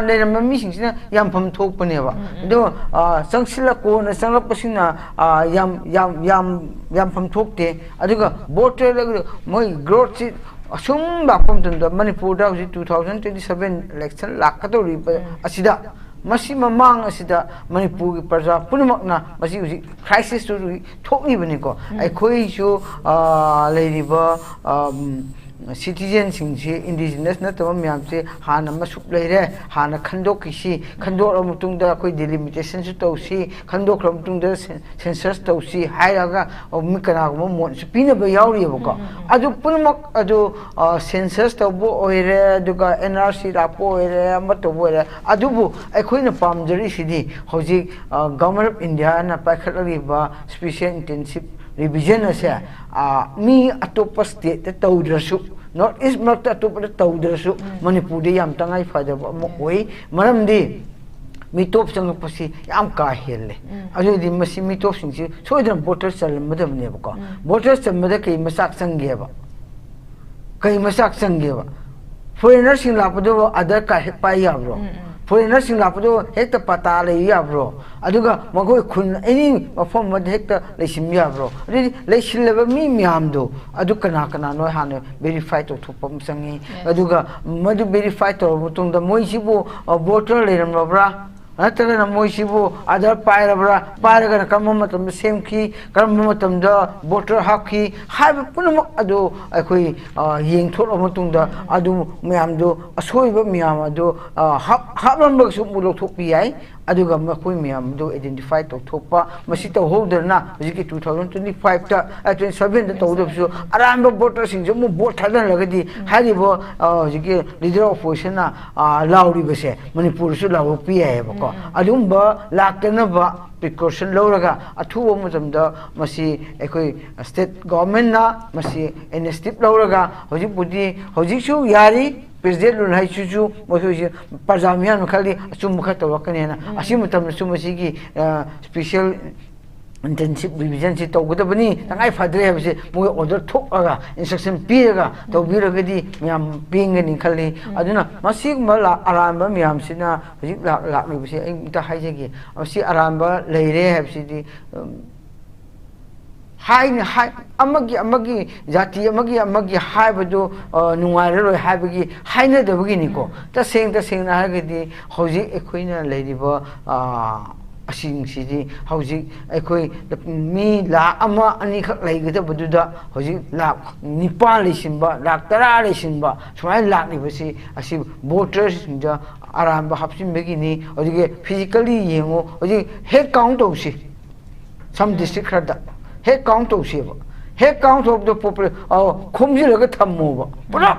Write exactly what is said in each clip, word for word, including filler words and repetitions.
ꯂꯩꯔꯝꯕ ꯃꯤꯁꯤꯡꯁꯤꯅ ꯌꯥꯝꯐꯝ ꯊꯣꯛꯄꯅꯦꯕ꯫ ꯑꯗꯣ ꯆꯪꯁꯤꯜꯂꯛ ꯀꯣꯟꯅ ꯆꯪꯂꯛꯄꯁꯤꯡꯅ ꯌꯥꯝ ꯌꯥꯝ ꯌꯥꯝ ꯌꯥꯝꯐꯝ ꯊꯣꯛꯇꯦ꯫ ꯑꯗꯨꯒ ꯕꯣꯇꯔ ꯃꯣꯏ ꯒ꯭ꯔꯣꯠꯁꯤ ꯑꯁꯨꯝ ꯂꯥꯛꯄ ꯃꯇꯝꯗ ꯃꯅꯤꯄꯨꯔꯗ ꯍꯧꯖꯤꯛ two thousand twenty seven election ꯂꯥꯛꯀꯗꯧꯔꯤꯕ ꯑꯁꯤꯗ, ꯃꯁꯤ ꯃꯃꯥꯡ ꯑꯁꯤꯗ ꯃꯅꯤꯄꯨꯔꯒꯤ ꯄ꯭ꯔꯖꯥ ꯄꯨꯝꯅꯃꯛꯅ ꯃꯁꯤ ꯍꯧꯖꯤꯛ ꯀ꯭ꯔꯥꯏꯁꯤꯁꯇꯨ ꯍꯧꯖꯤꯛ ꯊꯣꯛꯂꯤꯕꯅꯤꯀꯣ꯫ ꯑꯩꯈꯣꯏꯁꯨ ꯂꯩꯔꯤꯕ ꯁꯤꯇꯤꯖꯦꯟꯁꯤꯡꯁꯤ, ꯏꯟꯗꯤꯖꯤꯅꯁ ꯅꯠꯇꯕ ꯃꯌꯥꯝꯁꯦ ꯍꯥꯟꯅ ꯃꯁꯨꯞ ꯂꯩꯔꯦ, ꯍꯥꯟꯅ ꯈꯟꯗꯣꯛꯈꯤꯁꯤ, ꯈꯟꯗꯣꯛꯂꯕ ꯃꯇꯨꯡꯗ ꯑꯩꯈꯣꯏ ꯗꯤꯂꯤꯃꯤꯇꯦꯁꯟꯁꯨ ꯇꯧꯁꯤ, ꯈꯟꯗꯣꯛꯈ꯭ꯔꯕ ꯃꯇꯨꯡꯗ ꯁꯦꯟꯁꯁ ꯇꯧꯁꯤ ꯍꯥꯏꯔꯒ ꯃꯤ ꯀꯅꯥꯒꯨꯝꯕ ꯃꯣꯠꯁꯨ ꯄꯤꯅꯕ ꯌꯥꯎꯔꯤꯑꯕꯀꯣ꯫ ꯑꯗꯨ ꯄꯨꯝꯅꯃꯛ ꯑꯗꯨ ꯁꯦꯟꯁꯁ ꯇꯧꯕ ꯑꯣꯏꯔꯦ, ꯑꯗꯨꯒ ꯑꯦꯟ ꯑꯥꯔ ꯁꯤ ꯂꯥꯛꯄ ꯑꯣꯏꯔꯦ, ꯑꯃ ꯇꯧꯕ ꯑꯣꯏꯔꯦ, ꯑꯗꯨꯕꯨ ꯑꯩꯈꯣꯏꯅ ꯄꯥꯝꯖꯔꯤꯁꯤꯗꯤ ꯍꯧꯖꯤꯛ ꯒꯚꯔꯟꯃꯦꯟ ꯑꯣꯐ ꯏꯟꯗꯤꯌꯥꯅ ꯄꯥꯏꯈꯠꯂꯛꯂꯤꯕ ꯁ꯭ꯄꯦꯁꯤꯌꯦꯜ ꯏꯟꯇꯦꯟꯁꯤꯞ ꯔꯤꯚꯤꯖꯟ ꯑꯁꯦ ꯃꯤ ꯑꯇꯣꯞꯄ ꯁ꯭ꯇꯦꯠꯇ ꯇꯧꯗ꯭ꯔꯁꯨ, ꯅꯣꯔꯠ ꯏꯁ ꯃꯔꯛꯇ ꯑꯇꯣꯞꯄꯗ ꯇꯧꯗ꯭ꯔꯁꯨ, ꯃꯅꯤꯄꯨꯔꯗ ꯌꯥꯝ ꯇꯉꯥꯏ ꯐꯗꯕ ꯑꯃ ꯑꯣꯏ꯫ ꯃꯔꯝꯗꯤ ꯃꯤꯇꯣꯞ ꯆꯪꯉꯛꯄꯁꯤ ꯌꯥꯝ ꯀꯥ ꯍꯦꯜꯂꯦ꯫ ꯑꯗꯨꯗꯤ ꯃꯁꯤ ꯃꯤꯇꯣꯞꯁꯤꯡꯁꯤ ꯁꯣꯏꯗꯅ ꯕꯣꯇꯔ ꯆꯜꯂꯝꯒꯗꯕꯅꯦꯕꯀꯣ꯫ ꯕꯣꯇꯔ ꯆꯟꯕꯗ ꯀꯩ ꯃꯆꯥꯛ ꯆꯪꯒꯦꯕ? ꯀꯩ ꯃꯆꯥꯛ ꯆꯪꯒꯦꯕ? ꯐꯣꯔꯦꯟꯅꯔꯁꯤꯡ ꯂꯥꯛꯄꯗꯨꯕꯨ ꯑꯙꯥꯔ ꯀꯥꯔꯗ ꯍꯦꯛ ꯄꯥꯏ ꯌꯥꯕ꯭ꯔꯣ? ꯐꯣꯔꯦꯟꯅꯔꯁꯤꯡ ꯂꯥꯛꯄꯗꯨ ꯍꯦꯛꯇ ꯄꯇꯥ ꯂꯩ ꯌꯥꯕ꯭ꯔꯣ? ꯑꯗꯨꯒ ꯃꯈꯣꯏ ꯈꯨꯟ ꯑꯦꯅꯤ ꯃꯐꯝ ꯑꯃꯗ ꯍꯦꯛꯇ ꯂꯩꯁꯤꯟꯕ ꯌꯥꯕ꯭ꯔꯣ? ꯑꯗꯨꯗꯤ ꯂꯩꯁꯤꯜꯂꯕ ꯃꯤ ꯃꯌꯥꯝꯗꯣ ꯑꯗꯨ ꯀꯅꯥ ꯀꯅꯥꯅꯣ ꯍꯥꯟꯅ ꯚꯦꯔꯤꯐꯥꯏ ꯇꯧꯊꯣꯛꯄ ꯑꯃ ꯆꯪꯉꯤ꯫ ꯑꯗꯨꯒ ꯃꯗꯨ ꯚꯦꯔꯤꯐꯥꯏ ꯇꯧꯔꯕ ꯃꯇꯨꯡꯗ ꯃꯣꯏꯁꯤꯕꯨ ꯕꯣꯇꯔ ꯂꯩꯔꯝꯂꯕ꯭ꯔꯥ? ꯅꯠꯇ꯭ꯔꯒꯅ ꯃꯣꯏꯁꯤꯕꯨ ꯑꯙꯥꯔ ꯄꯥꯏꯔꯕ꯭ꯔꯥ? ꯄꯥꯏꯔꯒꯅ ꯀꯔꯝꯕ ꯃꯇꯝꯗ ꯁꯦꯝꯈꯤ? ꯀꯔꯝꯕ ꯃꯇꯝꯗ ꯕꯣꯇꯔ ꯍꯥꯞꯈꯤ? ꯍꯥꯏꯕ ꯄꯨꯝꯅꯃꯛ ꯑꯗꯨ ꯑꯩꯈꯣꯏ ꯌꯦꯡꯊꯣꯛꯂꯕ ꯃꯇꯨꯡꯗ ꯑꯗꯨ ꯃꯌꯥꯝꯗꯨ, ꯑꯁꯣꯏꯕ ꯃꯌꯥꯝ ꯑꯗꯨ ꯍꯥꯞꯂꯝꯂꯒꯁꯨ ꯑꯃꯨꯛ ꯂꯧꯊꯣꯛꯄ ꯌꯥꯏ꯫ ꯑꯗꯨꯒ ꯃꯈꯣꯏ ꯃꯌꯥꯝꯗꯨ ꯑꯥꯏꯗꯦꯟꯇꯤꯐꯥꯏ ꯇꯧꯊꯣꯛꯄ, ꯃꯁꯤ ꯇꯧꯍꯧꯗꯅ ꯍꯧꯖꯤꯛꯀꯤ two thousand twenty five ꯇ, twenty seven ꯗ ꯇꯧꯒꯗꯕꯁꯨ ꯑꯔꯥꯟꯕ ꯕꯣꯇꯔꯁꯤꯡꯁꯨ ꯑꯃꯨꯛ ꯚꯣꯠ ꯊꯥꯗꯍꯜꯂꯒꯗꯤ ꯍꯥꯏꯔꯤꯕ ꯍꯧꯖꯤꯛꯀꯤ ꯂꯤꯗꯔ ꯑꯣꯄꯣꯖꯤꯁꯟꯅ ꯂꯥꯎꯔꯤꯕꯁꯦ ꯃꯅꯤꯄꯨꯔꯗꯁꯨ ꯂꯥꯎꯔꯛꯄ ꯌꯥꯏꯑꯕꯀꯣ꯫ ꯑꯗꯨꯒꯨꯝꯕ ꯂꯥꯛꯇꯅꯕ ꯄ꯭ꯔꯤꯀꯣꯁꯟ ꯂꯧꯔꯒ ꯑꯊꯨꯕ ꯃꯇꯝꯗ ꯃꯁꯤ ꯑꯩꯈꯣꯏ ꯁ꯭ꯇꯦꯠ ꯒꯣꯚꯔꯟꯃꯦꯟꯠꯅ ꯃꯁꯤ ꯏꯅꯤꯁꯤꯌꯦꯇꯤꯚ ꯂꯧꯔꯒ ꯍꯧꯖꯤꯛꯄꯨꯗꯤ, ꯍꯧꯖꯤꯛꯁꯨ ꯌꯥꯔꯤ꯫ ꯄ꯭ꯔꯦꯁꯤꯗꯦꯟꯠ ꯔꯨꯜ ꯍꯥꯏꯁꯤꯁꯨ ꯃꯈꯣꯏꯁꯦ ꯄ꯭ꯔꯖꯥ ꯃꯤꯌꯥꯝꯅ ꯈꯜꯂꯤ ꯑꯆꯨꯝꯕ ꯈꯔ ꯇꯧꯔꯛꯀꯅꯦꯅ꯫ ꯑꯁꯤ ꯃꯇꯝꯗꯁꯨ ꯃꯁꯤꯒꯤ ꯁ꯭ꯄꯦꯁꯤꯌꯦꯜ intensive revision ꯁꯤ ꯇꯧꯒꯗꯕꯅꯤ, ꯇꯉꯥꯏ ꯐꯗ꯭ꯔꯦ ꯍꯥꯏꯕꯁꯦ ꯃꯣꯏ order ꯊꯣꯛꯑꯒ, instruction ꯄꯤꯔꯒ ꯇꯧꯕꯤꯔꯒꯗꯤ ꯃꯌꯥꯝ ꯄꯦꯟꯒꯅꯤ ꯈꯜꯂꯤ꯫ ꯑꯗꯨꯅ ꯃꯁꯤꯒꯨꯝꯕ ꯂꯥ-, ꯑꯔꯥꯟꯕ ꯃꯌꯥꯝꯁꯤꯅ ꯍꯧꯖꯤꯛ ꯂꯥꯛ-, ꯂꯥꯛꯂꯤꯕꯁꯤ ꯑꯩ ꯑꯝꯇ ꯍꯥꯏꯖꯒꯦ꯫ ꯃꯁꯤ ꯑꯔꯥꯟꯕ ꯂꯩꯔꯦ ꯍꯥꯏꯕꯁꯤꯗꯤ, ꯎꯝ, ꯍꯥꯏꯅ ꯍꯥꯏ-, ꯑꯃꯒꯤ, ꯑꯃꯒꯤ ꯖꯥꯇꯤ ꯑꯃꯒꯤ, ꯑꯃꯒꯤ ꯍꯥꯏꯕꯗꯨ, ꯑ, ꯅꯨꯡꯉꯥꯏꯔꯔꯣꯏ ꯍꯥꯏꯕꯒꯤ ꯍꯥꯏꯅꯗꯕꯒꯤꯅꯤꯀꯣ꯫ ꯇꯁꯦꯡ ꯇꯁꯦꯡꯅ ꯍꯥꯏꯔꯒꯗꯤ ꯍꯧꯖꯤꯛ ꯑꯩꯈꯣꯏꯅ ꯂꯩꯔꯤꯕ, ꯑ, ꯑꯁꯤꯡꯁꯤꯗꯤ ꯍꯧꯖꯤꯛ ꯑꯩꯈꯣꯏ ꯃꯤ ꯂꯥꯈ ꯑꯃ ꯑꯅꯤꯈꯛ ꯂꯩꯒꯗꯕꯗꯨꯗ ꯍꯧꯖꯤꯛ ꯂꯥꯈ ꯅꯤꯄꯥꯟ ꯂꯩꯁꯤꯟꯕ, ꯂꯥꯈ ꯇꯔꯥ ꯂꯩꯁꯤꯟꯕ, ꯁꯨꯃꯥꯏꯅ ꯂꯥꯛꯂꯤꯕꯁꯤ, ꯑꯁꯤ voterꯁꯤꯡꯗ ꯑꯔꯥꯟꯕ ꯍꯥꯞꯆꯤꯟꯕꯒꯤꯅꯤ꯫ ꯍꯧꯖꯤꯛꯀꯤ physically ꯌꯦꯡꯉꯨ, ꯍꯧꯖꯤꯛ head count ꯇꯧꯁꯤ꯫ Some district ꯈꯔꯗ head count ꯇꯧꯁꯦꯕ꯫ Head count ꯇꯧꯕꯗ popula-, ꯑ, ꯈꯣꯝꯖꯤꯜꯂꯒ ꯊꯝꯃꯣꯕ ꯄꯨꯂꯞ꯫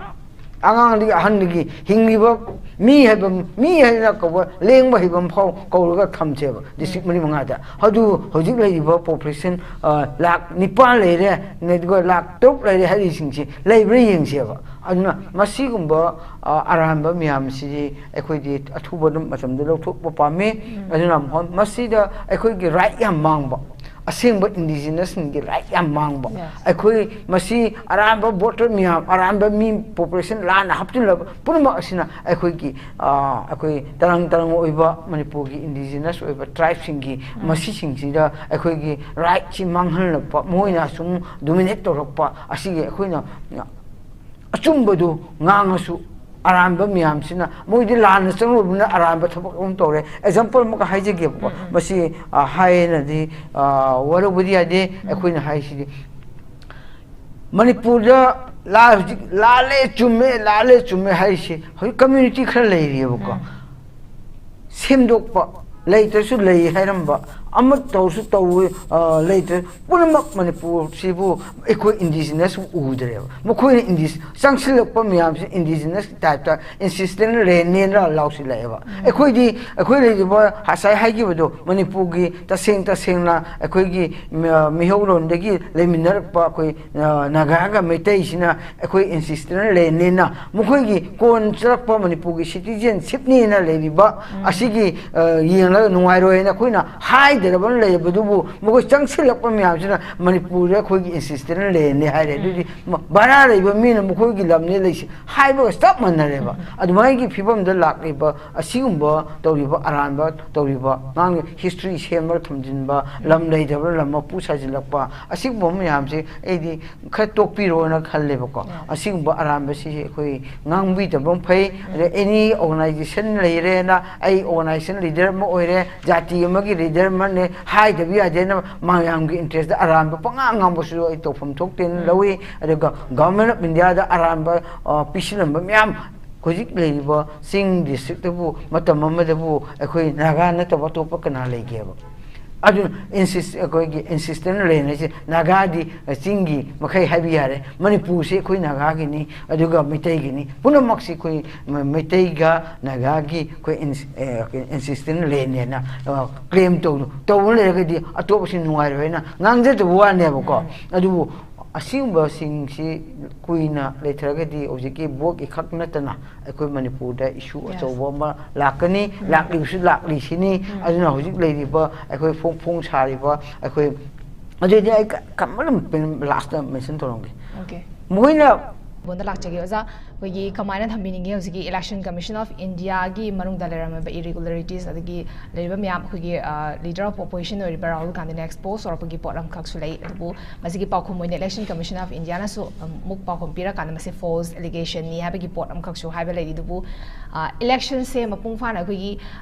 ꯑꯉꯥꯡꯗꯒꯤ ꯑꯍꯟꯗꯒꯤ ꯍꯤꯡꯂꯤꯕ ꯃꯤ ꯍꯥꯏꯕ, ꯃꯤ ꯍꯥꯏꯅ ꯀꯧꯕ ꯂꯦꯡꯕ ꯍꯩꯕ ꯑꯃ ꯐꯥꯎ ꯀꯧꯔꯒ ꯊꯝꯁꯦꯕ district ꯃꯔꯤ ꯃꯉꯥꯗ꯫ ꯑꯗꯨ ꯍꯧꯖꯤꯛ ꯂꯩꯔꯤꯕ population, ꯑ, ꯂꯥꯈ ꯅꯤꯄꯥꯟ ꯂꯩꯔꯦ, ꯑꯗꯨꯒ ꯂꯥꯈ ꯇꯔꯨꯛ ꯂꯩꯔꯦ ꯍꯥꯏꯔꯤꯁꯤꯡꯁꯤ ꯂꯩꯕ꯭ꯔꯥ ꯌꯦꯡꯁꯦꯕ꯫ ꯑꯗꯨꯅ ꯃꯁꯤꯒꯨꯝꯕ, ꯑ, ꯑꯔꯥꯟꯕ ꯃꯌꯥꯝꯁꯤꯗꯤ ꯑꯩꯈꯣꯏꯗꯤ ꯑꯊꯨꯕ ꯑꯗꯨꯝ ꯃꯇꯝꯗ ꯂꯧꯊꯣꯛꯄ ꯄꯥꯝꯃꯤ꯫ ꯑꯗꯨꯅ ꯃ-, ꯃꯁꯤꯗ ꯑꯩꯈꯣꯏꯒꯤ right ꯌꯥꯝ ꯃꯥꯡꯕ, ꯑꯁꯦꯡꯕ indigenous ꯁꯤꯡꯒꯤ right ꯌꯥꯝ ꯃꯥꯡꯕ꯫ Yes. ꯑꯩꯈꯣꯏ ꯃꯁꯤ ꯑꯔꯥꯟꯕ voter ꯃꯌꯥꯝ, ꯑꯔꯥꯟꯕ ꯃꯤ population ꯂꯥꯟꯅ ꯍꯥꯞꯆꯤꯜꯂꯕ ꯄꯨꯝꯅꯃꯛ ꯑꯁꯤꯅ ꯑꯩꯈꯣꯏꯒꯤ, ꯑ, ꯑꯩꯈꯣꯏ ꯇꯔꯪ ꯇꯔꯪ ꯑꯣꯏꯕ ꯃꯅꯤꯄꯨꯔꯒꯤ indigenous ꯑꯣꯏꯕ tribe ꯁꯤꯡꯒꯤ ꯃꯁꯤꯁꯤꯡꯁꯤꯗ ꯑꯩꯈꯣꯏꯒꯤ right ꯁꯤ ꯃꯥꯡꯍꯜꯂꯛꯄ, ꯃꯣꯏꯅ ꯁꯨꯝ dominate ꯇꯧꯔꯛꯄ ꯑꯁꯤꯒꯤ ꯑꯩꯈꯣꯏꯅ ꯑꯆꯨꯝꯕꯗꯨ ꯉꯥꯡꯉꯁꯨ ꯑꯔꯥꯟꯕ ꯃꯌꯥꯝꯁꯤꯅ, ꯃꯣꯏꯗꯤ ꯂꯥꯟꯅ ꯆꯪꯂꯨꯕꯅꯤꯅ ꯑꯔꯥꯟꯕ ꯊꯕꯛ ꯑꯃ ꯇꯧꯔꯦ꯫ Example ꯑꯃꯒ ꯍꯥꯏꯖꯒꯦꯕꯀꯣ, ꯃꯁꯤ, ꯑ, ꯍꯥꯏꯌꯦꯅꯗꯤ, ꯑ, ꯋꯥꯔꯧꯕꯗꯤ ꯌꯥꯗꯦ꯫ ꯑꯩꯈꯣꯏꯅ ꯍꯥꯏꯁꯤꯗꯤ ꯃꯅꯤꯄꯨꯔꯗ ꯂꯥ-, ꯍꯧꯖꯤꯛ ꯂꯥꯜꯂꯦ ꯆꯨꯝꯃꯦ, ꯂꯥꯜꯂꯦ ꯆꯨꯝꯃꯦ ꯍꯥꯏꯔꯤꯁꯤ ꯍꯧꯖꯤꯛ community ꯈꯔ ꯂꯩꯔꯤꯑꯕꯀꯣ꯫ ꯁꯦꯝꯗꯣꯛꯄ, ꯂꯩꯇ꯭ꯔꯁꯨ ꯂꯩ ꯍꯥꯏꯔꯝꯕ, ꯑꯃ ꯇꯧꯔꯁꯨ ꯇꯧ-, ꯑ, ꯂꯩꯇ꯭ꯔ-, ꯄꯨꯝꯅꯃꯛ ꯃꯅꯤꯄꯨꯔꯁꯤꯕꯨ ꯑꯩꯈꯣꯏ indigenous ꯎꯗ꯭ꯔꯦꯕ꯫ ꯃꯈꯣꯏꯅ ꯏꯟꯗꯤ-, ꯆꯪꯁꯤꯜꯂꯛꯄ ꯃꯌꯥꯝꯁꯤ indigenous type ꯇ ancestral land ꯅꯦꯅ ꯂꯥꯎꯁꯤꯜꯂꯛꯑꯦꯕ꯫ ꯑꯩꯈꯣꯏꯗꯤ, ꯑꯩꯈꯣꯏ ꯂꯩꯔꯤꯕ ꯉꯁꯥꯏ ꯍꯥꯏꯈꯤꯕꯗꯣ, ꯃꯅꯤꯄꯨꯔꯒꯤ ꯇꯁꯦꯡ ꯇꯁꯦꯡꯅ ꯑꯩꯈꯣꯏꯒꯤ ꯃꯤ-, ꯃꯤꯍꯧꯔꯣꯟꯗꯒꯤ ꯂꯩꯃꯤꯟꯅꯔꯛꯄ ꯑꯩꯈꯣꯏ, ꯑ, ꯅꯥꯒꯥꯒ ꯃꯩꯇꯩꯁꯤꯅ ꯑꯩꯈꯣꯏ ancestral land ꯅꯦꯅ, ꯃꯈꯣꯏꯒꯤ ꯀꯣꯟ ꯆꯠꯂꯛꯄ ꯃꯅꯤꯄꯨꯔꯒꯤ citizenship ꯅꯦꯅ ꯂꯩꯔꯤꯕ ꯑꯁꯤꯒꯤ, ꯑ, ꯌꯦꯡꯂꯒ ꯅꯨꯡꯉꯥꯏꯔꯣꯏ ꯍꯥꯏꯅ ꯑꯩꯈꯣꯏꯅ ꯍꯥꯏ ꯍꯥꯏꯗꯔꯕꯅ ꯂꯩꯔꯕꯗꯨꯕꯨ ꯃꯈꯣꯏ ꯆꯪꯁꯤꯜꯂꯛꯄ ꯃꯌꯥꯝꯁꯤꯅ ꯃꯅꯤꯄꯨꯔꯗ ꯑꯩꯈꯣꯏꯒꯤ ꯏꯟꯁꯤꯁꯇꯦꯟ ꯂꯦꯟꯅꯤ ꯍꯥꯏꯔꯦ꯫ ꯑꯗꯨꯗꯤ ꯃ- ꯚꯔꯥ ꯂꯩꯕ ꯃꯤꯅ ꯃꯈꯣꯏꯒꯤ ꯂꯝꯅꯤ ꯂꯩꯁꯤ ꯍꯥꯏꯕꯒ ꯆꯞ ꯃꯥꯟꯅꯔꯦꯕ꯫ ꯑꯗꯨꯃꯥꯏꯒꯤ ꯐꯤꯕꯝꯗ ꯂꯥꯛꯂꯤꯕ ꯑꯁꯤꯒꯨꯝꯕ ꯇꯧꯔꯤꯕ ꯑꯔꯥꯟꯕ ꯇꯧꯔꯤꯕ ꯉꯥꯡ ꯍꯤꯁꯇ꯭ꯔꯤ ꯁꯦꯝꯕ ꯊꯝꯖꯤꯟꯕ, ꯂꯝ ꯂꯩꯇꯕ ꯂꯝ ꯃꯄꯨ ꯁꯥꯖꯤꯜꯂꯛꯄ, ꯑꯁꯤꯒꯨꯝꯕ ꯃꯌꯥꯝꯁꯦ ꯑꯩꯗꯤ ꯈꯔ ꯇꯣꯛꯄꯤꯔꯣꯅ ꯈꯜꯂꯦꯕꯀꯣ꯫ ꯑꯁꯤꯒꯨꯝꯕ ꯑꯔꯥꯟꯕꯁꯤ ꯑꯩꯈꯣꯏ ꯉꯥꯡꯕꯤꯗꯕ ꯐꯩ꯫ ꯑꯗ ꯑꯦꯅꯤ ꯑꯣꯔꯒꯅꯥꯏꯖꯦꯁꯟ ꯂꯩꯔꯦꯅ ꯑꯩ ꯑꯣꯔꯒꯅꯥꯏꯖꯦꯁꯟ ꯂꯤꯗꯔ ꯑꯃ ꯑꯣꯏꯔꯦ, ꯖꯥꯇꯤ ꯑꯃꯒꯤ ꯂꯤꯗꯔ ꯑꯃꯅꯦ ꯍꯥꯏꯗꯕ ꯌꯥꯗꯦꯅ ꯃꯌꯥꯝꯒꯤ ꯏꯟꯇꯔꯦꯁꯇ ꯑꯔꯥꯟꯕ ꯄꯉꯥꯡ ꯉꯥꯡꯕꯁꯨ ꯑꯩ ꯇꯧꯐꯝ ꯊꯣꯛꯇꯦꯅ ꯂꯧꯏ꯫ ꯑꯗꯨꯒ ꯒꯚꯔꯟꯃꯦꯟ ꯑꯣꯐ ꯏꯟꯗꯤꯌꯥꯗ ꯑꯔꯥꯟꯕ, ꯑ, ꯄꯤꯁꯤꯜꯂꯝꯕ ꯃꯌꯥꯝ ꯍꯧꯖꯤꯛ ꯂꯩꯔꯤꯕ ꯆꯤꯡ ꯗꯤꯁꯇ꯭ꯔꯤꯛꯇꯕꯨ ꯃꯇꯝ ꯑꯃꯗꯕꯨ ꯑꯩꯈꯣꯏ ꯅꯥꯒꯥ ꯅꯠꯇꯕ ꯑꯇꯣꯞꯄ ꯀꯅꯥ ꯂꯩꯒꯦꯕ? ꯑꯗꯨ ꯏꯟꯁꯤꯁ-, ꯑꯩꯈꯣꯏꯒꯤ ꯏꯟꯁꯤꯁꯇꯦꯟ ꯂꯦꯟ ꯍꯥꯏꯁꯦ ꯅꯥꯒꯥꯗꯤ ꯆꯤꯡꯒꯤ ꯃꯈꯩ ꯍꯥꯏꯕ ꯌꯥꯔꯦ, ꯃꯅꯤꯄꯨꯔꯁꯤ ꯑꯩꯈꯣꯏ ꯅꯥꯒꯥꯒꯤꯅꯤ, ꯑꯗꯨꯒ ꯃꯩꯇꯩꯒꯤꯅꯤ, ꯄꯨꯝꯅꯃꯛꯁꯤ ꯑꯩꯈꯣꯏ ꯃ-, ꯃꯩꯇꯩꯒ ꯅꯥꯒꯥꯒꯤ ꯑꯩꯈꯣꯏ ꯏꯟꯁ-, ꯑꯦ, ꯑꯩꯈꯣꯏ ꯏꯟꯁꯤꯁꯇꯦꯟ ꯂꯦꯟꯅꯦꯅ, ꯑ, ꯀ꯭ꯂꯦꯝ ꯇꯧ-, ꯇꯧꯕ ꯂꯩꯔꯒꯗꯤ ꯑꯇꯣꯞꯄꯁꯤ ꯅꯨꯡꯉꯥꯏꯔꯣꯏ ꯍꯥꯏꯅ ꯉꯥꯡꯖꯗꯕ ꯋꯥꯅꯦꯕꯀꯣ꯫ ꯑꯗꯨꯕꯨ ꯑꯁꯤꯒꯨꯝꯕꯁꯤꯡꯁꯤ ꯀꯨꯏꯅ ꯂꯩꯊꯔꯒꯗꯤ ꯍꯧꯖꯤꯛꯀꯤ ꯚꯣꯠꯀꯤ ꯈꯛ ꯅꯠꯇꯅ ꯑꯩꯈꯣꯏ ꯃꯅꯤꯄꯨꯔꯗ ꯏꯁꯨ ꯑꯆꯧꯕ ꯑꯃ ꯂꯥꯛꯀꯅꯤ, ꯂꯥꯛꯂꯤꯕꯁꯨ ꯂꯥꯛꯂꯤꯁꯤꯅꯤ꯫ ꯑꯗꯨꯅ ꯍꯧꯖꯤꯛ ꯂꯩꯔꯤꯕ ꯑꯩꯈꯣꯏ ꯐꯣꯡ ꯐꯣꯡ ꯁꯥꯔꯤꯕ ꯑꯩꯈꯣꯏ, ꯑꯗꯨꯗꯤ ꯑꯩ ꯀ-, ꯀ-, ꯑꯃꯅ ꯂꯥꯁꯇ ꯃꯦꯟꯁꯟ ꯇꯧꯔꯝꯒꯦ꯫ ꯑꯣꯀꯦ꯫ ꯃꯈꯣꯏꯅ ꯕꯣꯟꯗ ꯂꯥꯛꯆꯒꯦ ꯑꯣꯖꯥ꯫ ꯑꯩꯈꯣꯏꯒꯤ ꯀꯃꯥꯏꯅ ꯊꯝꯕꯤꯅꯤꯡꯉꯤ ꯍꯧꯖꯤꯛꯀꯤ ꯏꯂꯦꯛꯁꯟ ꯀꯃꯤꯁꯟ ꯑꯣꯐ ꯏꯟꯗꯤꯌꯥꯒꯤ ꯃꯅꯨꯡꯗ ꯂꯩꯔꯝꯃꯤꯕ ꯏꯔꯤꯒꯨꯂꯔꯤꯇꯤꯁ, ꯑꯗꯒꯤ ꯂꯩꯔꯤꯕ ꯃꯌꯥꯝ ꯑꯩꯈꯣꯏꯒꯤ ꯂꯤꯗꯔ ꯑꯣꯐ ꯑꯣꯄꯣꯖꯤꯁꯟ ꯑꯣꯏꯔꯤꯕ ꯔꯥꯍꯨꯜ ꯒꯥꯟꯙꯤꯅ ꯑꯦꯛꯁꯄꯣꯖ ꯇꯧꯔꯛꯄꯒꯤ ꯄꯣꯠ ꯑꯃꯈꯛꯁꯨ ꯂꯩ꯫ ꯑꯗꯨꯕꯨ ꯃꯁꯤꯒꯤ ꯄꯥꯎꯈꯨꯝ ꯑꯣꯏꯅ ꯏꯂꯦꯛꯁꯟ ꯀꯃꯤꯁꯟ ꯑꯣꯐ ꯏꯟꯗꯤꯌꯥꯅꯁꯨ ꯑꯃꯨꯛ ꯄꯥꯎꯈꯨꯝ ꯄꯤꯔꯀꯥꯟꯗ ꯃꯁꯤ ꯐꯣꯜꯁ ꯑꯦꯂꯤꯒꯦꯁꯟꯅꯤ ꯍꯥꯏꯕꯒꯤ ꯄꯣꯠ ꯑꯃꯈꯛꯁꯨ ꯍꯥꯏꯕ ꯂꯩꯔꯤ꯫ ꯑꯗꯨꯕꯨ ꯏꯂꯦꯛꯁꯟꯁꯦ ꯃꯄꯨꯡ ꯐꯥꯅ ꯑꯩꯈꯣꯏꯒꯤ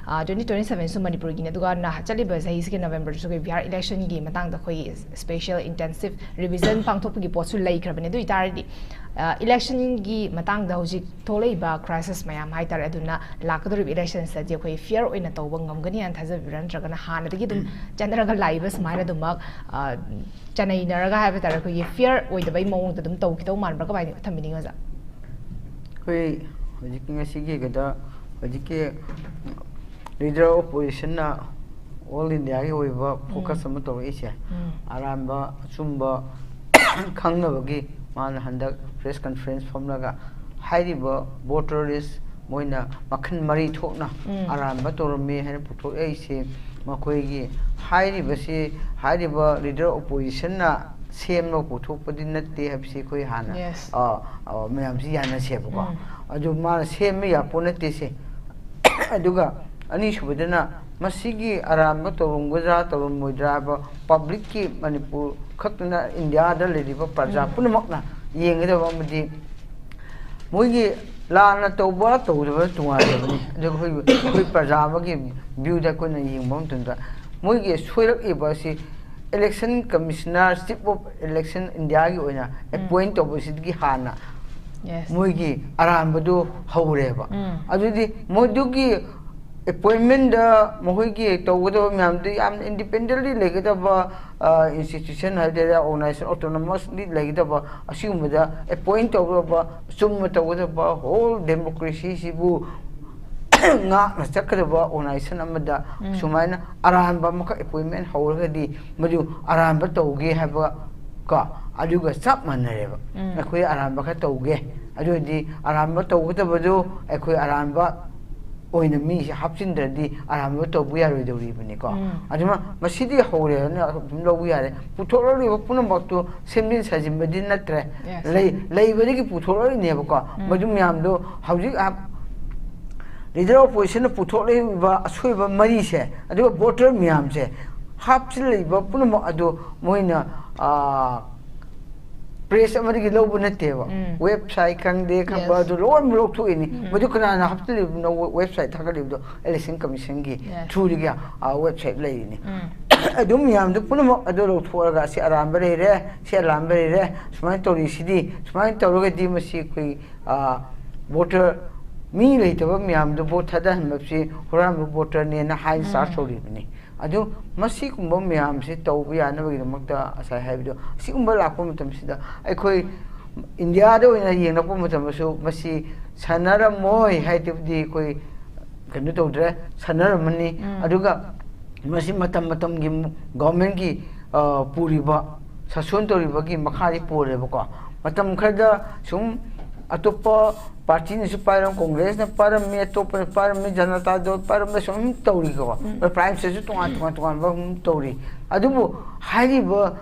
ꯇ꯭ꯋꯦꯟꯇꯤ ꯇ꯭ꯋꯦꯟꯇꯤ ꯁꯕꯦꯟꯁꯨ ꯃꯅꯤꯄꯨꯔꯒꯤꯅꯤ, ꯑꯗꯨꯒ ꯅꯍꯥꯟ ꯆꯠꯂꯤꯕ ꯆꯍꯤꯁꯤꯒꯤ ꯅꯕꯦꯝꯕꯔꯗꯁꯨ ꯑꯩꯈꯣꯏ ꯕꯤꯍꯥꯔ ꯏꯂꯦꯛꯁꯟꯒꯤ ꯃꯇꯥꯡꯗ ꯑꯩꯈꯣꯏ ꯁ꯭ꯄꯦꯁꯤꯌꯦꯜ ꯏꯟꯇꯦꯟꯁꯤꯞ ꯔꯤꯚꯤꯖꯟ ꯄꯥꯡꯊꯣꯛꯄꯒꯤ ꯄꯣꯠꯁꯨ ꯂꯩꯈ꯭ꯔꯕꯅꯤ꯫ ꯑꯗꯨ ꯑꯣꯏꯇꯥꯔꯗꯤ ꯏꯂꯦꯛꯁꯟꯒꯤ ꯃꯇꯥꯡꯗ ꯍꯧꯖꯤꯛ ꯊꯣꯛꯂꯛꯏꯕ ꯀ꯭ꯔꯥꯏꯁꯤꯁ ꯃꯌꯥꯝ ꯍꯥꯏꯇꯥꯔꯦ, ꯑꯗꯨꯅ ꯂꯥꯛꯀꯗꯧꯔꯤꯕ ꯏꯂꯦꯛꯁꯟꯁꯤꯗꯗꯤ ꯑꯩꯈꯣꯏ ꯐꯤꯌꯔ ꯑꯣꯏꯅ ꯇꯧꯕ ꯉꯝꯒꯅꯤ ꯍꯥꯏꯅ ꯊꯥꯖꯕꯤꯕ꯭ꯔꯥ, ꯅꯠꯇ꯭ꯔꯒꯅ ꯍꯥꯟꯅꯗꯒꯤ ꯑꯗꯨꯝ ꯆꯠꯅꯔꯒ ꯂꯥꯛꯏꯕ ꯁꯨꯃꯥꯏꯅ ꯑꯗꯨꯃꯛ ꯆꯅꯩꯅꯔꯒ ꯍꯥꯏꯕ ꯇꯥꯔꯦ, ꯑꯩꯈꯣꯏꯒꯤ ꯐꯤꯌꯔ ꯑꯣꯏꯗꯕꯩ ꯃꯑꯣꯡꯗ ꯑꯗꯨꯝ ꯇꯧꯈꯤꯗꯧ ꯃꯥꯟꯕ꯭ꯔꯥ? ꯀꯃꯥꯏꯅ ꯊꯝꯕꯤꯅꯤꯡꯉꯤ ꯑꯣꯖꯥ? ꯑꯩꯈꯣꯏ ꯍꯧꯖꯤꯛꯀꯤ ꯉꯁꯤꯒꯤ ꯀꯩꯗ ꯍꯧꯖꯤꯛꯀꯤ ꯂꯤꯗꯔ ꯑꯣꯐ ꯑꯣꯄꯣꯖꯤꯁꯟꯅ ꯑꯣꯜ ꯏꯟꯗꯤꯌꯥꯒꯤ ꯑꯣꯏꯕ ꯐꯣꯀꯁ ꯑꯃ ꯇꯧꯔꯛꯏꯁꯦ, ꯑꯔꯥꯟꯕ ꯑꯆꯨꯝꯕ ꯈꯪꯅꯕꯒꯤ ꯃꯥꯅ ꯍꯟꯗꯛ ꯄ꯭ꯔꯦꯁ ꯀꯟꯐꯔꯦꯟꯁ ꯐꯝꯂꯒ ꯍꯥꯏꯔꯤꯕ ꯚꯣꯇꯔ ꯂꯤꯁ ꯃꯣꯏꯅ ꯃꯈꯜ ꯃꯔꯤ ꯊꯣꯛꯅ ꯑꯔꯥꯟꯕ ꯇꯧꯔꯝꯃꯤ ꯍꯥꯏꯅ ꯄꯨꯊꯣꯛꯂꯛꯏꯁꯦ, ꯃꯈꯣꯏꯒꯤ ꯍꯥꯏꯔꯤꯕꯁꯤ, ꯍꯥꯏꯔꯤꯕ leader oppositionꯅ ꯁꯦꯝꯕ ꯄꯨꯊꯣꯛꯄꯗꯤ ꯅꯠꯇꯦ ꯍꯥꯏꯕꯁꯤ ꯑꯩꯈꯣꯏ ꯍꯥꯟꯅ, Yes. ꯑ, ꯑ, ꯃꯌꯥꯝꯁꯤ ꯌꯥꯅꯁꯦꯕꯀꯣ꯫ ꯎꯝ. ꯑꯗꯨ ꯃꯥꯅ ꯁꯦꯝꯕ ꯌꯥꯄꯣꯠ ꯅꯠꯇꯦ ꯁꯦ꯫ ꯑꯗꯨꯒ ꯑꯅꯤꯁꯨꯕꯗꯅ, ꯃꯁꯤꯒꯤ ꯑꯔꯥꯟꯕ ꯇꯧꯔꯝꯒꯗ꯭ꯔꯥ ꯇꯧꯔꯝꯃꯣꯏꯗ꯭ꯔꯥ ꯍꯥꯏꯕ publicꯀꯤ, ꯃꯅꯤꯄꯨꯔ ꯈꯛꯇꯅ, ꯏꯟꯗꯤꯌꯥꯗ ꯂꯩꯔꯤꯕ ꯄ꯭ꯔꯖꯥ ꯎꯝ. ꯄꯨꯝꯅꯃꯛꯅ ꯌꯦꯡꯒꯗꯕ ꯑꯃꯗꯤ, ꯃꯣꯏꯒꯤ ꯂꯥꯟꯅ ꯇꯧꯕ ꯇꯧꯗꯕ ꯇꯣꯉꯥꯟꯖꯕꯅꯤ꯫ ꯑꯗꯨꯒ ꯑꯩꯈꯣꯏ, ꯑꯩꯈꯣꯏ ꯄ꯭ꯔꯖꯥ ꯑꯃꯒꯤ viewꯗ ꯑꯩꯈꯣꯏꯅ ꯌꯦꯡꯕ ꯃꯇꯝꯗ, ꯃꯣꯏꯒꯤ ꯁꯣꯏꯔꯛꯏꯕ ꯑꯁꯤ election commissioner, chief of election Indiaꯒꯤ ꯑꯣꯏꯅ appoint ꯇꯧꯕꯁꯤꯗꯒꯤ ꯍꯥꯟꯅ Yes. ꯃꯣꯏꯒꯤ ꯑꯔꯥꯟꯕꯗꯨ ꯍꯧꯔꯦꯕ꯫ ꯎꯝ. ꯑꯗꯨꯗꯤ ꯃꯣꯏꯗꯨꯒꯤ appointmentꯗ ꯃꯈꯣꯏꯒꯤ ꯇꯧꯒꯗꯕ ꯃꯌꯥꯝꯗꯨ ꯌꯥꯝꯅ independently ꯂꯩꯒꯗꯕ, ꯑ, institution ꯍꯥꯏ ꯇꯥꯔꯦ, organization, autonomously ꯂꯩꯒꯗꯕ, ꯑꯁꯤꯒꯨꯝꯕꯗ appoint ꯇꯧꯒꯗꯕ, ꯑꯆꯨꯝꯕ ꯇꯧꯒꯗꯕ, whole democracyꯁꯤꯕꯨ ꯉꯥꯛꯅ ꯆꯠꯀꯗꯕ organization ꯑꯃꯗ ꯎꯝ. ꯁꯨꯃꯥꯏꯅ ꯑꯔꯥꯟꯕ ꯑꯃꯈꯛ appointment ꯍꯧꯔꯒꯗꯤ, ꯃꯗꯨ ꯑꯔꯥꯟꯕ ꯇꯧꯒꯦ ꯍꯥꯏꯕ ꯀꯣ, ꯑꯗꯨꯒ ꯆꯞ ꯃꯥꯟꯅꯔꯦꯕ꯫ ꯎꯝ. ꯑꯩꯈꯣꯏ ꯑꯔꯥꯟꯕ ꯈꯔ ꯇꯧꯒꯦ, ꯑꯗꯨ ꯑꯣꯏꯔꯗꯤ ꯑꯔꯥꯟꯕ ꯇꯧꯒꯗꯕꯗꯨ ꯑꯩꯈꯣꯏ ꯑꯔꯥꯟꯕ ꯑꯣꯏꯅ ꯃꯤꯁꯦ ꯍꯥꯞꯆꯤꯟꯗ꯭ꯔꯗꯤ ꯑꯔꯥꯟꯕ ꯇꯧꯕ ꯌꯥꯔꯣꯏꯗꯧꯔꯤꯕꯅꯤꯀꯣ꯫ ꯎꯝ. ꯑꯗꯨꯅ ꯃꯁꯤꯗꯤ ꯍꯧꯔꯦꯅ ꯑꯗꯨꯝ ꯂꯧꯕ ꯌꯥꯔꯦ꯫ ꯄꯨꯊꯣꯛꯂꯛꯂꯤꯕ ꯄꯨꯝꯅꯃꯛꯇꯨ ꯁꯦꯝꯖꯤꯟ ꯁꯥꯖꯤꯟꯕꯗꯤ ꯅꯠꯇ꯭ꯔꯦ꯫ Yes. ꯂꯩ-, ꯂꯩꯕꯗꯒꯤ ꯄꯨꯊꯣꯛꯂꯛꯏꯅꯦꯕꯀꯣ꯫ ꯎꯝ. ꯃꯗꯨ ꯃꯌꯥꯝꯗꯣ ꯍꯧꯖꯤꯛ ꯑ, leader oppositionꯅ ꯄꯨꯊꯣꯛꯂꯛꯂꯤꯕ ꯑꯁꯣꯏꯕ ꯃꯔꯤꯁꯦ, ꯑꯗꯨꯒ voter ꯃꯌꯥꯝꯁꯦ, ꯍꯥꯞꯆꯤꯜꯂꯛꯏꯕ ꯄꯨꯝꯅꯃꯛ ꯑꯗꯨ ꯃꯣꯏꯅ, ꯑ, press ꯑꯃꯗꯒꯤ ꯂꯧꯕ ꯅꯠꯇꯦꯕ꯫ ꯎꯝ. Website ꯈꯪꯗꯦ, ꯈꯪꯕ Yes. ꯑꯗꯨ ꯂꯣꯏꯅꯃꯛ ꯂꯧꯊꯣꯛꯏꯅꯤ꯫ ꯎꯝ. ꯃꯗꯨ ꯀꯅꯥꯅ ꯍꯥꯞꯆꯤꯜꯂꯤꯕꯅꯣ? Website ꯊꯥꯒꯠꯂꯤꯕꯗꯣ Election Commissionꯒꯤ Yes. throughꯗꯒꯤ, ꯑ, website ꯂꯩꯔꯤꯅꯤ꯫ ꯎꯝ. ꯑꯗꯨ ꯃꯌꯥꯝꯗꯨ ꯄꯨꯝꯅꯃꯛ ꯑꯗꯨ ꯂꯧꯊꯣꯛꯑꯒ, "ꯑꯁꯤ ꯑꯔꯥꯟꯕ ꯂꯩꯔꯦ, ꯁꯤ ꯑꯔꯥꯟꯕ ꯂꯩꯔꯦ, ꯁꯨꯃꯥꯏꯅ ꯇꯧꯔꯤꯁꯤꯗꯤ, ꯁꯨꯃꯥꯏꯅ ꯇꯧꯔꯒꯗꯤ ꯃꯁꯤ ꯑꯩꯈꯣꯏ, ꯑ, voter, ꯃꯤ ꯂꯩꯇꯕ ꯃꯌꯥꯝꯗꯨ vote ꯊꯥꯗꯍꯟꯕꯁꯤ ꯍꯨꯔꯥꯟꯕ voterꯅꯦꯅ ꯍꯥꯏꯅ ꯎꯝ. charge ꯇꯧꯔꯤꯕꯅꯤ"꯫ ꯑꯗꯨ ꯃꯁꯤꯒꯨꯝꯕ ꯃꯌꯥꯝꯁꯤ ꯇꯧꯕ ꯌꯥꯅꯕꯒꯤꯗꯃꯛꯇ ꯉꯁꯥꯏ ꯍꯥꯏꯕꯗꯣ, ꯑꯁꯤꯒꯨꯝꯕ ꯂꯥꯛꯄ ꯃꯇꯝꯁꯤꯗ ꯑꯩꯈꯣꯏ ꯏꯟꯗꯤꯌꯥꯗ ꯑꯣꯏꯅ ꯌꯦꯡꯂꯛꯄ ꯃꯇꯝꯗꯁꯨ ꯃꯁꯤ ꯁꯥꯟꯅꯔꯝꯃꯣꯏ ꯍꯥꯏꯗꯨꯗꯤ ꯑꯩꯈꯣꯏ ꯀꯩꯅꯣ ꯇꯧꯗ꯭ꯔꯦ, ꯁꯥꯟꯅꯔꯝꯃꯅꯤ꯫ ꯎꯝ. ꯑꯗꯨꯒ ꯃꯁꯤ ꯃꯇꯝ ꯃꯇꯝꯒꯤ governmentꯀꯤ, ꯑ, ꯄꯨꯔꯤꯕ, ꯁꯥꯁꯣꯟ ꯇꯧꯔꯤꯕꯒꯤ ꯃꯈꯥꯗꯤ ꯄꯣꯜꯂꯦꯕꯀꯣ꯫ ꯃꯇꯝ ꯈꯔꯗ ꯁꯨꯝ ꯑꯇꯣꯞꯄ ꯄꯥꯔꯇꯤꯅꯁꯨ ꯄꯥꯏꯔꯝ, ꯀꯣꯡꯒ꯭ꯔꯦꯁꯅ ꯄꯥꯏꯔꯝꯃꯤ, ꯑꯇꯣꯞꯄꯅ ꯄꯥꯏꯔꯝꯃꯤ, ꯖꯅꯇꯥ ꯗꯜ ꯄꯥꯏꯔꯝꯃꯤ, ꯁꯨꯝ ꯇꯧꯔꯤꯀꯣ꯫ ꯄ꯭ꯔꯥꯏꯝ ꯃꯤꯅꯤꯁꯇꯔꯁꯨ ꯇꯣꯉꯥꯟ ꯇꯣꯉꯥꯟ ꯇꯣꯉꯥꯟꯕ ꯑꯗꯨꯝ ꯇꯧꯔꯤ꯫ ꯑꯗꯨꯕꯨ ꯍꯥꯏꯔꯤꯕ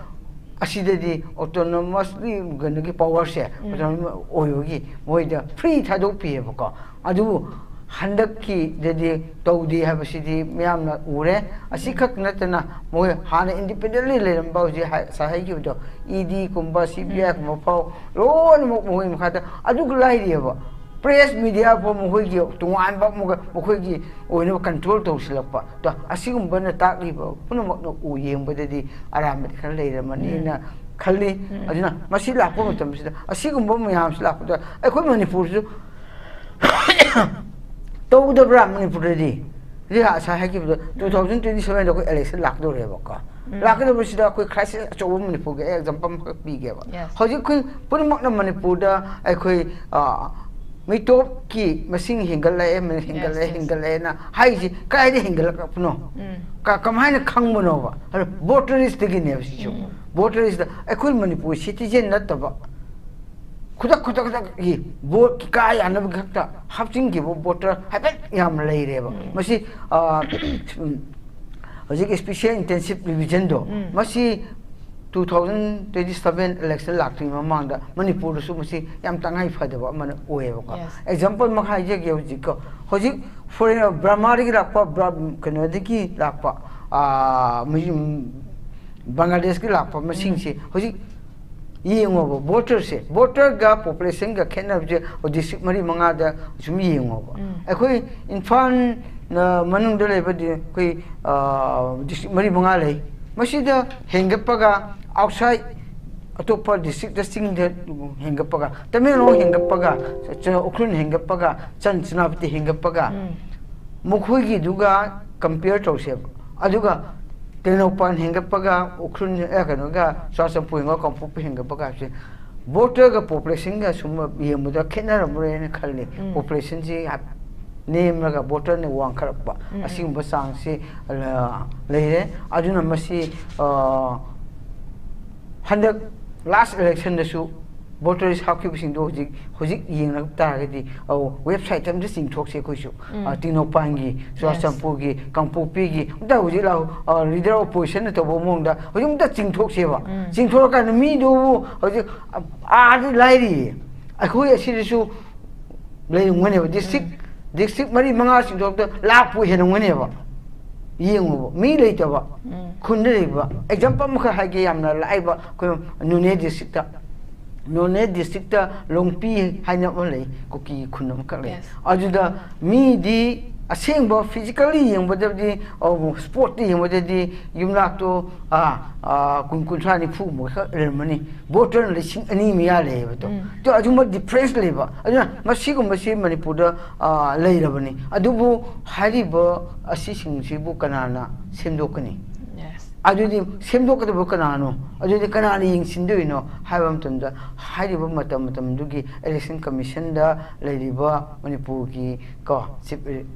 ꯑꯁꯤꯗꯗꯤ ꯑꯣꯇꯣꯅꯣꯃꯁꯂꯤ ꯀꯩꯅꯣꯒꯤ ꯄꯋꯥꯔꯁꯦ ꯑꯣꯇꯣꯅꯣꯃꯁ ꯑꯣꯏꯕꯒꯤ ꯃꯣꯏꯗ ꯐ꯭ꯔꯤ ꯊꯥꯗꯣꯛꯄꯤꯌꯦꯕꯀꯣ꯫ ꯑꯗꯨꯕꯨ ꯍꯟꯗꯛꯀꯤꯗꯗꯤ ꯇꯧꯗꯦ ꯍꯥꯏꯕꯁꯤꯗꯤ ꯃꯤꯌꯥꯝꯅ ꯎꯔꯦ꯫ ꯑꯁꯤꯈꯛ ꯅꯠꯇꯅ ꯃꯣꯏ ꯍꯥꯟꯅ ꯏꯟꯗꯤꯄꯦꯟꯗꯦꯟꯂꯤ ꯂꯩꯔꯝꯕ, ꯍꯧꯖꯤꯛ ꯍꯥꯏ-, ꯉꯁꯥꯏ ꯍꯥꯏꯈꯤꯕꯗꯣ, ꯏ ꯗꯤ ꯀꯨꯝꯕ, ꯁꯤ ꯕꯤ ꯑꯥꯏ ꯀꯨꯝꯕ ꯐꯥꯎ ꯂꯣꯏꯅꯃꯛ ꯃꯈꯣꯏ ꯃꯈꯥꯗ꯫ ꯑꯗꯨꯒ ꯂꯥꯏꯔꯤꯑꯕ ꯄ꯭ꯔꯦꯁ ꯃꯤꯗꯤꯌꯥ ꯐꯥꯎ ꯃꯈꯣꯏꯒꯤ ꯇꯣꯉꯥꯟꯕ ꯑꯃꯒ ꯃꯈꯣꯏꯒꯤ ꯑꯣꯏꯅꯕ ꯀꯟꯇ꯭ꯔꯣꯜ ꯇꯧꯁꯤꯜꯂꯛꯄ꯫ ꯑꯗꯣ ꯑꯁꯤꯒꯨꯝꯕꯅ ꯇꯥꯛꯂꯤꯕ ꯄꯨꯝꯅꯃꯛꯅ ꯎ ꯌꯦꯡꯕꯗꯗꯤ ꯑꯔꯥꯟꯕꯗꯤ ꯈꯔ ꯂꯩꯔꯝꯃꯅꯤꯅ ꯈꯜꯂꯤ꯫ ꯑꯗꯨꯅ ꯃꯁꯤ ꯂꯥꯛꯄ ꯃꯇꯝꯁꯤꯗ, ꯑꯁꯤꯒꯨꯝꯕ ꯃꯌꯥꯝꯁꯤ ꯂꯥꯛꯄꯗ ꯑꯩꯈꯣꯏ ꯃꯅꯤꯄꯨꯔꯁꯨ ꯇꯧꯗꯕ꯭ꯔꯥ? ꯃꯅꯤꯄꯨꯔꯗꯗꯤ ꯍꯧꯖꯤꯛ ꯉꯁꯥꯏ ꯍꯥꯏꯈꯤꯕꯗꯣ, ꯇꯨ ꯊꯥꯎꯖꯟ ꯇ꯭ꯋꯦꯟꯇꯤ ꯁꯚꯦꯟꯗ ꯑꯩꯈꯣꯏ ꯏꯂꯦꯛꯁꯟ ꯂꯥꯛꯇꯧꯔꯦꯕꯀꯣ꯫ ꯂꯥꯛꯀꯗꯧꯕꯁꯤꯗ ꯑꯩꯈꯣꯏ ꯀ꯭ꯔꯥꯏꯁꯤꯁ ꯑꯆꯧꯕ, ꯃꯅꯤꯄꯨꯔꯒꯤ ꯑꯩ ꯑꯦꯛꯖꯥꯝꯄꯜ ꯑꯃꯈꯛ ꯄꯤꯒꯦꯕ꯫ Yes. ꯍꯧꯖꯤꯛ ꯑꯩꯈꯣꯏ ꯄꯨꯝꯅꯃꯛꯅ ꯃꯅꯤꯄꯨꯔꯗ ꯑꯩꯈꯣꯏ, ꯑ, ꯃꯤꯇꯣꯞꯀꯤ ꯃꯁꯤꯡ ꯍꯦꯟꯒꯠꯂꯛꯑꯦ, ꯍꯦꯟꯒꯠꯂꯛꯑꯦ, Yes, yes. ꯍꯦꯟꯒꯠꯂꯛꯑꯦꯅ ꯍꯥꯏꯁꯤ ꯀꯗꯥꯏꯗ ꯍꯦꯟꯒꯠꯂꯛꯄꯅꯣ? ꯎꯝ. ꯀ-, ꯀꯃꯥꯏꯅ ꯈꯪꯕꯅꯣꯕ? ꯑꯗꯣ ꯚꯣꯇꯔꯁꯇꯒꯤꯅꯦꯕ ꯁꯤꯁꯨ꯫ ꯎꯝ. ꯚꯣꯇꯔꯁꯇ ꯑꯩꯈꯣꯏ ꯃꯅꯤꯄꯨꯔ ꯁꯤꯇꯤꯖꯦꯟ ꯅꯠꯇꯕ, ꯈꯨꯗꯛ ꯈꯨꯗꯛ ꯈꯨꯗꯛꯀꯤ ꯚꯣꯠꯀꯤ ꯀꯥ ꯌꯥꯅꯕꯒꯤ ꯈꯛꯇ ꯍꯥꯞꯆꯤꯟꯈꯤꯕ ꯚꯣꯇꯔ ꯍꯥꯏꯐꯦꯠ ꯌꯥꯝ ꯂꯩꯔꯦꯕ꯫ ꯎꯝ. ꯃꯁꯤ, ꯑ, ꯎꯝ, ꯍꯧꯖꯤꯛ ꯏꯁꯄꯤꯁꯦꯜ ꯏꯟꯇꯦꯟꯁꯤꯞ ꯔꯤꯚꯤꯖꯟꯗꯣ, ꯎꯝ. ꯃꯁꯤ two thousand twenty seven election ꯂꯥꯛꯇ꯭ꯔꯤꯉꯩ ꯃꯃꯥꯡꯗ ꯃꯅꯤꯄꯨꯔꯗꯁꯨ ꯃꯁꯤ ꯌꯥꯝ ꯇꯉꯥꯏ ꯐꯗꯕ ꯑꯃꯅ ꯑꯣꯏꯌꯦꯕꯀꯣ꯫ Yes. ꯑꯦꯛꯖꯥꯝꯄꯜ ꯑꯃ ꯍꯥꯏꯖꯒꯦ꯫ ꯍꯧꯖꯤꯛꯀꯣ, ꯍꯧꯖꯤꯛ ꯐꯣꯔꯦꯟ, ꯕ꯭ꯔꯃꯥꯗꯒꯤ ꯂꯥꯛꯄ, ꯕ꯭ꯔ-, ꯀꯩꯅꯣꯗꯒꯤ ꯂꯥꯛꯄ, ꯑꯥ, ꯃꯤ-, ꯎꯝ, ꯕꯪꯒ꯭ꯂꯥꯗꯦꯁꯀꯤ ꯂꯥꯛꯄ ꯃꯁꯤꯡꯁꯦ ꯍꯧꯖꯤꯛ ꯌꯦꯡꯉꯣꯕ, ꯚꯣꯇꯔꯁꯦ, ꯚꯣꯇꯔꯒ ꯄꯣꯄꯨꯂꯦꯁꯟꯒ ꯈꯦꯠꯅꯕꯁꯦ ꯗꯤꯁꯇ꯭ꯔꯤꯛ ꯃꯔꯤ ꯃꯉꯥꯗ ꯁꯨꯝ ꯌꯦꯡꯉꯣꯕ꯫ ꯎꯝ. ꯑꯩꯈꯣꯏ ꯏꯝꯐꯥꯜ, ꯑ, ꯃꯅꯨꯡꯗ ꯂꯩꯕꯗꯤ ꯑꯩꯈꯣꯏ, ꯑ, ꯗꯤꯁꯇ꯭ꯔꯤꯛ ꯃꯔꯤ ꯃꯉꯥ ꯂꯩ꯫ ꯃꯁꯤꯗ ꯍꯦꯟꯒꯠꯄꯒ ꯑꯥꯎꯠꯁꯥꯏꯠ ꯑꯇꯣꯞꯄ ꯗꯤꯁꯇ꯭ꯔꯤꯛꯇ, ꯆꯤꯡꯗ ꯍꯦꯟꯒꯠꯄꯒ, ꯇꯃꯦꯡꯂꯣꯡ ꯍꯦꯟꯒꯠꯄꯒ, ꯆ-, ꯎꯈ꯭ꯔꯨꯜ ꯍꯦꯟꯒꯠꯄꯒ, ꯆꯟ ꯆꯅꯥꯄꯇꯤ ꯍꯦꯟꯒꯠꯄꯒ, ꯎꯝ. ꯃꯈꯣꯏꯒꯤꯗꯨꯒ ꯀꯝꯄꯤꯌꯔ ꯇꯧꯁꯦꯕ꯫ ꯑꯗꯨꯒ ꯇꯦꯡꯅꯧꯄꯜ ꯍꯦꯟꯒꯠꯄꯒ, ꯎꯈ꯭ꯔꯨꯜ, ꯑꯦ, ꯀꯩꯅꯣꯒ, ꯆꯨꯔꯥꯆꯥꯟꯄꯨꯔ ꯍꯦꯟꯒꯠ-, ꯀꯥꯡꯄꯣꯛꯄꯤ ꯍꯦꯟꯒꯠꯄꯒ ꯍꯥꯏꯕꯁꯦ ꯚꯣꯇꯔꯒ ꯄꯣꯄꯨꯂꯦꯁꯟꯒ ꯁꯨꯝ ꯌꯦꯡꯕꯗ ꯈꯦꯠꯅꯔꯝꯃꯔꯣꯏꯅ ꯈꯜꯂꯤ꯫ ꯎꯝ. ꯄꯣꯄꯨꯂꯦꯁꯟꯁꯤ ꯍꯥꯏ-, ꯅꯦꯝꯂꯒ ꯚꯣꯇꯔꯅ ꯋꯥꯡꯈꯠꯂꯛꯄ, ꯎꯝ, ꯎꯝ. ꯑꯁꯤꯒꯨꯝꯕ ꯆꯥꯡꯁꯤ, ꯑ, ꯂꯩꯔꯦ꯫ ꯑꯗꯨꯅ ꯃꯁꯤ, ꯑ, ꯍꯟꯗꯛ ꯂꯥꯁ ꯏꯂꯦꯛꯁꯟꯗꯁꯨ ꯚꯣꯇꯔ ꯂꯤꯁ ꯍꯥꯞꯈꯤꯕꯁꯤꯡꯗꯣ ꯍꯧꯖꯤꯛ ꯍꯧꯖꯤꯛ ꯌꯦꯡꯂꯛ ꯇꯥꯔꯒꯗꯤ, ꯑꯧ, ꯋꯦꯕꯁꯥꯏꯠ ꯑꯝꯇ ꯆꯤꯡꯊꯣꯛꯁꯦ ꯑꯩꯈꯣꯏꯁꯨ꯫ ꯎꯝ꯫ ꯑ, ꯇꯦꯡꯅꯧꯄꯜꯒꯤ, ꯆꯨꯔꯆꯥꯟꯄꯨꯔꯒꯤ, ꯀꯥꯡꯄꯣꯛꯄꯤꯒꯤ, ꯑꯝꯇ ꯍꯧꯖꯤꯛ ꯂꯥꯛꯑꯣ, ꯑ, ꯂꯤꯗꯔ ꯑꯣꯄꯣꯖꯤꯁꯟꯅ ꯇꯧꯕ ꯃꯑꯣꯡꯗ ꯍꯧꯖꯤꯛ ꯑꯝꯇ ꯆꯤꯡꯊꯣꯛꯁꯦꯕ꯫ ꯎꯝ꯫ ꯆꯤꯡꯊꯣꯛꯑꯀꯥꯟꯗ ꯃꯤꯗꯨꯕꯨ ꯍꯧꯖꯤꯛ, ꯑ, ꯑꯥꯗ ꯂꯥꯏꯔꯤ, ꯑꯩꯈꯣꯏ ꯑꯁꯤꯗꯁꯨ ꯂꯩꯔꯝꯒꯅꯦꯕ꯫ ꯗꯤꯁꯇ꯭ꯔꯤꯛ, ꯎꯝ꯫ ꯗꯤꯁꯇ꯭ꯔꯤꯛ ꯃꯔꯤ ꯃꯉꯥ ꯆꯤꯡꯊꯣꯛꯇ ꯂꯥꯛꯄꯨ ꯍꯦꯜꯂꯝꯒꯅꯦꯕ꯫ ꯌꯦꯡꯉꯨꯕ, ꯃꯤ ꯂꯩꯇꯕ꯫ ꯎꯝ꯫ ꯈꯨꯟꯗ ꯂꯩꯕ꯫ ꯑꯦꯛꯖꯥꯝꯄꯜ ꯑꯃꯈꯛ ꯍꯥꯏꯒꯦ, ꯌꯥꯝꯅ ꯂꯥꯏꯕ, ꯑꯩꯈꯣꯏ ꯅꯣꯅꯦ ꯗꯤꯁꯇ꯭ꯔꯤꯛꯇ꯫ ꯅꯣꯅꯦ ꯗꯤꯁꯇ꯭ꯔꯤꯛꯇ ꯂꯣꯡꯄꯤ ꯍꯥꯏꯅ ꯑꯃ ꯂꯩ, ꯀꯨꯀꯤ ꯈꯨꯟ ꯑꯃꯈꯛ ꯂꯩ꯫ Yes꯫ ꯑꯗꯨꯗ ꯃꯤꯗꯤ ꯑꯁꯦꯡꯕ ꯐꯤꯖꯤꯀꯦꯜꯂꯤ ꯌꯦꯡꯕꯗꯗꯤ, ꯑꯣ, ꯁ꯭ꯄꯣꯔꯠꯇ ꯌꯦꯡꯕꯗꯗꯤ ꯌꯨꯝꯂꯥꯛꯇꯣ, ꯑꯥ, ꯑꯥ, ꯀꯨꯟ, ꯀꯨꯟꯊ꯭ꯔꯥ, ꯅꯤꯐꯨ ꯃꯨꯛ ꯈꯛ ꯂꯩꯔꯝꯃꯅꯤ꯫ ꯚꯣꯇꯔꯅ ꯂꯤꯁꯤꯡ ꯑꯅꯤ ꯃꯌꯥ ꯂꯩꯌꯦꯕ ꯑꯗꯣ꯫ ꯎꯝ꯫ ꯑꯗꯣ ꯑꯗꯨꯝꯕ ꯗꯤꯐ꯭ꯔꯦꯟꯁ ꯂꯩꯕ꯫ ꯑꯗꯨꯅ ꯃꯁꯤꯒꯨꯝꯕꯁꯤ ꯃꯅꯤꯄꯨꯔꯗ, ꯑꯥ, ꯂꯩꯔꯕꯅꯤ꯫ ꯑꯗꯨꯕꯨ ꯍꯥꯏꯔꯤꯕ ꯑꯁꯤꯁꯤꯡꯁꯤꯕꯨ ꯀꯅꯥꯅ ꯁꯦꯝꯗꯣꯛꯀꯅꯤ? Yes꯫ ꯑꯗꯨꯗꯤ ꯁꯦꯝꯗꯣꯛꯀꯗꯕ ꯀꯅꯥꯅꯣ? ꯑꯗꯨꯗꯤ ꯀꯅꯥꯅ ꯌꯦꯡꯁꯤꯟꯗꯣꯏꯅꯣ ꯍꯥꯏꯕ ꯃꯇꯝꯗ, ꯍꯥꯏꯔꯤꯕ ꯃꯇꯝ ꯃꯇꯝꯗꯨꯒꯤ ꯏꯂꯦꯛꯁꯟ ꯀꯃꯤꯁꯟꯗ ꯂꯩꯔꯤꯕ ꯃꯅꯤꯄꯨꯔꯒꯤ, ꯀꯣ, ꯆꯤꯐ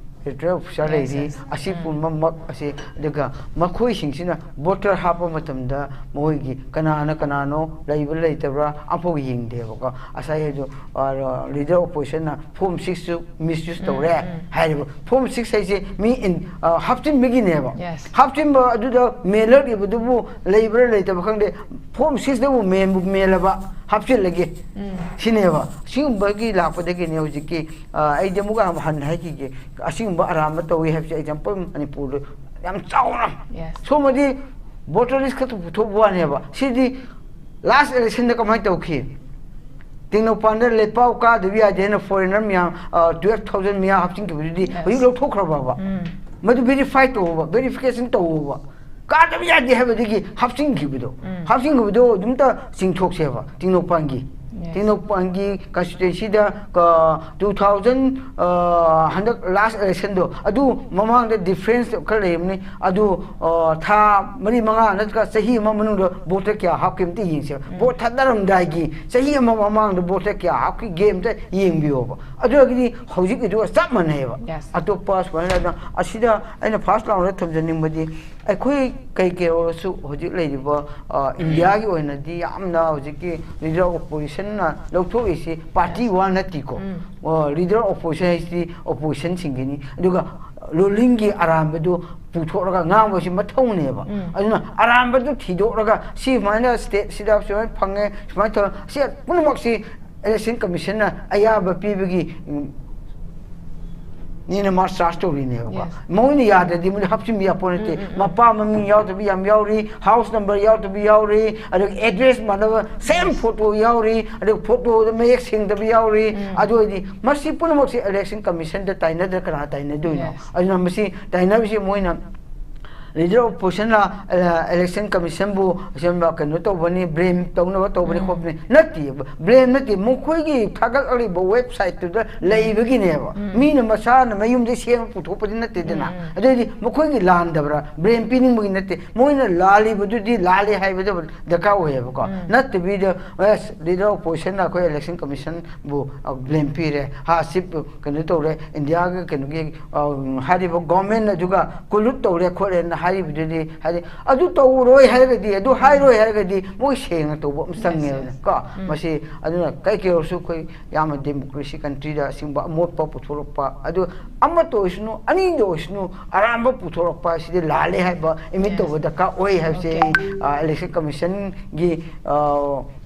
ꯏꯂꯦꯛꯇꯣꯔꯦꯜ ꯑꯣꯐꯤꯁꯥꯔ ꯂꯩꯔꯤ, ꯌꯦꯁ, ꯌꯦꯁ꯫ ꯑꯁꯤ ꯎꯝ꯫ ꯄꯨꯝꯅꯃꯛ ꯑꯁꯤ, ꯑꯗꯨꯒ ꯃꯈꯣꯏꯁꯤꯡꯁꯤꯅ ꯚꯣꯇꯔ ꯍꯥꯞꯄ ꯃꯇꯝꯗ ꯃꯈꯣꯏꯒꯤ ꯀꯅꯥꯅ ꯀꯅꯥꯅꯣ ꯂꯩꯕ꯭ꯔꯥ ꯂꯩꯇꯕ꯭ꯔꯥ ꯑꯝꯐꯥꯎ ꯌꯦꯡꯗꯦꯕꯀꯣ꯫ ꯉꯁꯥꯏ ꯑꯗꯨ, ꯑ, ꯂꯤꯗꯔ ꯑꯣꯄꯣꯖꯤꯁꯟꯅ ꯐꯣꯔꯝ ꯁꯤꯛꯁꯁꯨ ꯃꯤꯁꯌꯨꯁ ꯎꯝ, ꯇꯧꯔꯦ ꯎꯝ꯫ ꯍꯥꯏꯔꯤꯕ꯫ ꯐꯣꯔꯝ ꯁꯤꯛꯁ ꯍꯥꯏꯁꯦ ꯃꯤ ꯏꯟ-, ꯑ, ꯍꯥꯞꯆꯤꯟꯕꯒꯤꯅꯦꯕ꯫ ꯌꯦꯁ꯫ ꯍꯥꯞꯆꯤꯟꯕ ꯑꯗꯨꯗ ꯃꯦꯜꯂꯛꯂꯤꯕꯗꯨꯕꯨ ꯂꯩꯕ꯭ꯔꯥ ꯂꯩꯇꯕ ꯈꯪꯗꯦ, ꯐꯣꯔꯝ ꯁꯤꯛꯁꯇꯕꯨ ꯃꯦꯟꯕꯨ ꯃꯦꯜꯂꯕ ꯍꯥꯞꯆꯤꯜꯂꯒꯦ꯫ ꯎꯝ꯫ ꯁꯤꯅꯦꯕ꯫ ꯁꯤꯒꯨꯝꯕꯒꯤ ꯂꯥꯛꯄꯗꯒꯤꯅꯦ ꯍꯧꯖꯤꯛꯀꯤ, ꯑ, ꯑꯩꯗꯤ ꯑꯃꯨꯛꯀ ꯍꯟꯅ ꯍꯥꯏꯈꯤꯒꯦ, ꯑꯁꯤꯒꯨꯝꯕ ꯑꯔꯥꯟꯕ ꯇꯧꯏ ꯍꯥꯏꯕꯁꯦ ꯑꯦꯛꯖꯥꯝꯄꯜ ꯃꯅꯤꯄꯨꯔꯗ ꯌꯥꯝ ꯆꯥꯎꯅ꯫ ꯌꯦꯁ꯫ ꯁꯣꯝꯗꯗꯤ ꯚꯣꯇꯔ ꯂꯤꯁ ꯈꯛꯇ ꯄꯨꯊꯣꯛꯄ ꯋꯥꯅꯦꯕ꯫ ꯁꯤꯗꯤ ꯂꯥꯁ ꯏꯂꯦꯛꯁꯟꯗ ꯀꯃꯥꯏꯅ ꯇꯧꯈꯤ? ꯇꯦꯡꯅꯧꯄꯜꯗ ꯂꯦꯠꯄꯥꯎ ꯀꯥꯗꯕ ꯌꯥꯗꯦ ꯍꯥꯏꯅ ꯐꯣꯔꯦꯟꯅꯔ ꯃꯌꯥꯝ, ꯑ, ꯇꯨꯌꯦꯜꯐ ꯊꯥꯎꯖꯟ ꯃꯌꯥ ꯍꯥꯞꯆꯤꯟꯈꯤꯕꯗꯨꯗꯤ ꯌꯦꯁ꯫ ꯍꯧꯖꯤꯛ ꯂꯧꯊꯣꯛꯈ꯭ꯔꯕꯕ? ꯎꯝ꯫ ꯃꯗꯨ ꯚꯦꯔꯤꯐꯥꯏ ꯇꯧꯕ, ꯚꯦꯔꯤꯐꯤꯀꯦꯁꯟ ꯇꯧꯕ꯫ ꯀꯥꯗꯕ ꯌꯥꯗꯦ ꯍꯥꯏꯕꯗꯒꯤ ꯍꯥꯞꯆꯤꯟꯈꯤꯕꯗꯣ, ꯎꯝ꯫ ꯍꯥꯞꯆꯤꯟꯈꯤꯕꯗꯣ ꯑꯗꯨꯝꯇ ꯆꯤꯡꯊꯣꯛꯁꯦꯕ, ꯇꯦꯡꯅꯧꯄꯜꯒꯤ꯫ ꯌꯦꯁ꯫ ꯇꯦꯡꯅꯧꯄꯜꯒꯤ ꯀꯟꯁꯇꯤꯇ꯭ꯋꯦꯟꯁꯤꯗ, ꯑ, ꯇꯨ ꯊꯥꯎꯖꯟ, ꯑ, ꯍꯟꯗꯛ ꯂꯥꯁ ꯏꯂꯦꯛꯁꯟꯗꯣ, ꯑꯗꯨ ꯃꯃꯥꯡꯗ ꯗꯤꯐ꯭ꯔꯦꯟꯁ ꯈꯔ ꯂꯩꯔꯝꯅꯤ꯫ ꯑꯗꯨ, ꯑ, ꯊꯥ ꯃꯔꯤ ꯃꯉꯥ ꯅꯠꯇ꯭ꯔꯒ ꯆꯍꯤ ꯑꯃ ꯃꯅꯨꯡꯗ ꯚꯣꯇꯔ ꯀꯌꯥ ꯍꯥꯞꯈꯤ ꯑꯝꯇ ꯌꯦꯡꯁꯦꯕ꯫ ꯎꯝ꯫ ꯚꯣꯠ ꯊꯥꯗꯔꯝꯗꯥꯏꯒꯤ ꯆꯍꯤ ꯑꯃ ꯃꯃꯥꯡꯗ ꯚꯣꯇꯔ ꯀꯌꯥ ꯍꯥꯞꯈꯤꯒꯦ ꯑꯝꯇ ꯌꯦꯡꯕꯤꯌꯣꯕ꯫ ꯑꯗꯨ ꯑꯣꯏꯔꯒꯗꯤ ꯍꯧꯖꯤꯛꯀꯤꯗꯨꯒ ꯆꯞ ꯃꯥꯟꯅꯩꯕ꯫ ꯌꯦꯁ꯫ ꯑꯇꯣꯞꯄ ꯁꯨꯃꯥꯏꯅ ꯑꯗꯨꯝ ꯑꯁꯤꯗ ꯑꯩꯅ ꯐꯥꯔꯁ ꯔꯥꯎꯟꯗ ꯊꯝꯖꯅꯤꯡꯕꯗꯤ, ꯑꯩꯈꯣꯏ ꯀꯩ ꯀꯩ ꯑꯣꯏꯔꯁꯨ ꯍꯧꯖꯤꯛ ꯂꯩꯔꯤꯕ, ꯑ, ꯏꯟꯗꯤꯌꯥꯒꯤ ꯑꯣꯏꯅꯗꯤ ꯌꯥꯝꯅ ꯍꯧꯖꯤꯛꯀꯤ ꯂꯤꯗꯔ ꯑꯣꯄꯣꯖꯤꯁꯟ ꯅ ꯂꯧꯊꯣꯛꯏꯁꯤ ꯄꯥꯔꯇꯤ ꯋꯥ ꯅꯠꯇꯦꯀꯣ꯫ ꯎꯝ꯫ ꯑꯣ, leader of opposition ꯍꯥꯏꯁꯤꯗꯤ opposition ꯁꯤꯡꯒꯤꯅꯤ꯫ ꯑꯗꯨꯒ ruling ꯒꯤ ꯑꯔꯥꯟꯕꯗꯨ ꯄꯨꯊꯣꯛꯂꯒ ꯉꯥꯡꯕꯁꯤ ꯃꯊꯧꯅꯦꯕ꯫ ꯎꯝ꯫ ꯑꯗꯨꯅ ꯑꯔꯥꯟꯕꯗꯨ ꯊꯤꯗꯣꯛꯂꯒ ꯁꯤ ꯁꯨꯃꯥꯏꯅ state ꯁꯤꯗ ꯁꯨꯃꯥꯏꯅ ꯐꯪꯉꯦ, ꯁꯨꯃꯥꯏꯅ ꯇꯧꯔ, ꯁꯤ ꯄꯨꯝꯅꯃꯛꯁꯤ election commission ꯅ ꯑꯌꯥꯕ ꯄꯤꯕꯒꯤ, ꯎꯝ, ꯅꯤꯅ ꯃꯥ charge ꯇꯧꯔꯤꯅꯦꯕꯀꯣ꯫ Yes. ꯃꯣꯏꯅ ꯌꯥꯗ꯭ꯔꯗꯤ ꯃꯣꯏꯅ ꯍꯥꯞꯆꯤꯟꯕ ꯌꯥꯄꯣ ꯅꯠꯇꯦ꯫ ꯎꯝ, ꯎꯝ, ꯎꯝ꯫ ꯃꯄꯥ ꯃꯃꯤꯡ ꯌꯥꯎꯗꯕ ꯌꯥꯝ ꯌꯥꯎꯔꯤ, house number ꯌꯥꯎꯗꯕ ꯌꯥꯎꯔꯤ, ꯑꯗꯨꯒ address ꯃꯥꯟꯅꯕ same photo ꯌꯥꯎꯔꯤ, ꯑꯗꯨꯒ photo ꯗ ꯃꯌꯦꯛ ꯁꯦꯡꯗꯕ ꯌꯥꯎꯔꯤ꯫ ꯎꯝ꯫ ꯑꯗꯨ ꯑꯣꯏꯗꯤ ꯃꯁꯤ ꯄꯨꯝꯅꯃꯛꯁꯦ election commission ꯗ ꯇꯥꯏꯅꯗ꯭ꯔ ꯀꯅꯥ ꯇꯥꯏꯅꯗꯣꯏꯅꯣ? Yes. ꯑꯗꯨꯅ ꯃꯁꯤ ꯇꯥꯏꯅꯕꯁꯤ ꯃꯣꯏꯅ leader of opposition ꯂ, ꯑ, election commission ꯕꯨ ꯑꯁꯤꯒꯨꯝꯕ ꯀꯩꯅꯣ ꯇꯧꯕꯅꯤ, blame ꯇꯧꯅꯕ ꯇꯧꯕꯅꯤ ꯎꯝ꯫ ꯈꯣꯠꯄꯅꯤ꯫ ꯅꯠꯇꯦ, blame ꯅꯠꯇꯦ, ꯃꯈꯣꯏꯒꯤ ꯊꯥꯒꯠꯂꯛꯂꯤꯕ website ꯇꯨꯗ ꯎꯝ꯫ ꯂꯩꯕꯒꯤꯅꯦꯕ꯫ ꯎꯝ꯫ ꯃꯤꯅ ꯃꯁꯥꯅ ꯃꯌꯨꯝꯗ ꯁꯦꯝꯃ ꯄꯨꯊꯣꯛꯄꯗꯤ ꯅꯠꯇꯦꯗꯅ꯫ ꯎꯝ, ꯎꯝ꯫ ꯑꯗꯨꯑꯣꯏꯗꯤ ꯃꯈꯣꯏꯒꯤ ꯂꯥꯟꯗꯕ꯭ꯔꯥ? Blame ꯄꯤꯅꯤꯡꯕꯒꯤ ꯅꯠꯇꯦ꯫ ꯃꯣꯏꯅ ꯂꯥꯜꯂꯤꯕꯗꯨꯗꯤ ꯂꯥꯜꯂꯦ ꯍꯥꯏꯕꯗ ꯗꯔꯀꯥꯔ ꯑꯣꯏꯌꯦꯕꯀꯣ꯫ ꯎꯝ꯫ ꯅꯠꯇꯕꯤꯗ, ꯑꯁ, leader of opposition ꯅ ꯑꯩꯈꯣꯏ election commission ꯕꯨ, ꯑ, blame ꯄꯤꯔꯦ, ꯍꯥ, chief ꯀꯩꯅꯣ ꯇꯧꯔꯦ, ꯏꯟꯗꯤꯌꯥꯒꯤ ꯀꯩꯅꯣꯒꯤ, ꯑ, ꯍꯥꯏꯔꯤꯕ government ꯑꯗꯨꯒ collude ꯇꯧꯔꯦ ꯈꯣꯠꯂꯦꯅ ꯍꯥꯏꯔꯤꯕꯗꯨꯗꯤ, ꯍꯥꯏꯗꯤ ꯑꯗꯨ ꯇꯧꯔꯣꯏ ꯍꯥꯏꯔꯒꯗꯤ, ꯑꯗꯨ ꯍꯥꯏꯔꯣꯏ ꯍꯥꯏꯔꯒꯗꯤ ꯃꯣꯏ ꯁꯦꯡꯅ ꯇꯧꯕ ꯑꯃ Yes, ꯆꯪꯉꯦꯕ yes. ꯀꯣ꯫ ꯎꯝ꯫ ꯃꯁꯤ ꯑꯗꯨꯅ ꯀꯩ ꯀꯩ ꯑꯣꯏꯔꯁꯨ ꯑꯩꯈꯣꯏ ꯌꯥꯝꯅ democracy country ꯗ ꯑꯁꯤꯒꯨꯝꯕ ꯑꯃꯣꯠꯄ ꯄꯨꯊꯣꯔꯛꯄ, ꯑꯗꯨ ꯑꯃꯠꯇ ꯑꯣꯏꯁꯅꯨ, ꯑꯅꯤꯗ ꯑꯣꯏꯁꯅꯨ, ꯑꯔꯥꯟꯕ ꯄꯨꯊꯣꯔꯛꯄ ꯑꯁꯤꯗꯤ ꯂꯥꯜꯂꯦ ꯍꯥꯏꯕ admit Yes. ꯇꯧꯕ ꯗꯔꯀꯥꯔ ꯑꯣꯏ ꯍꯥꯏꯕꯁꯦ Okay. ꯑꯩ, ꯑ, election commission ꯒꯤ, ꯑ,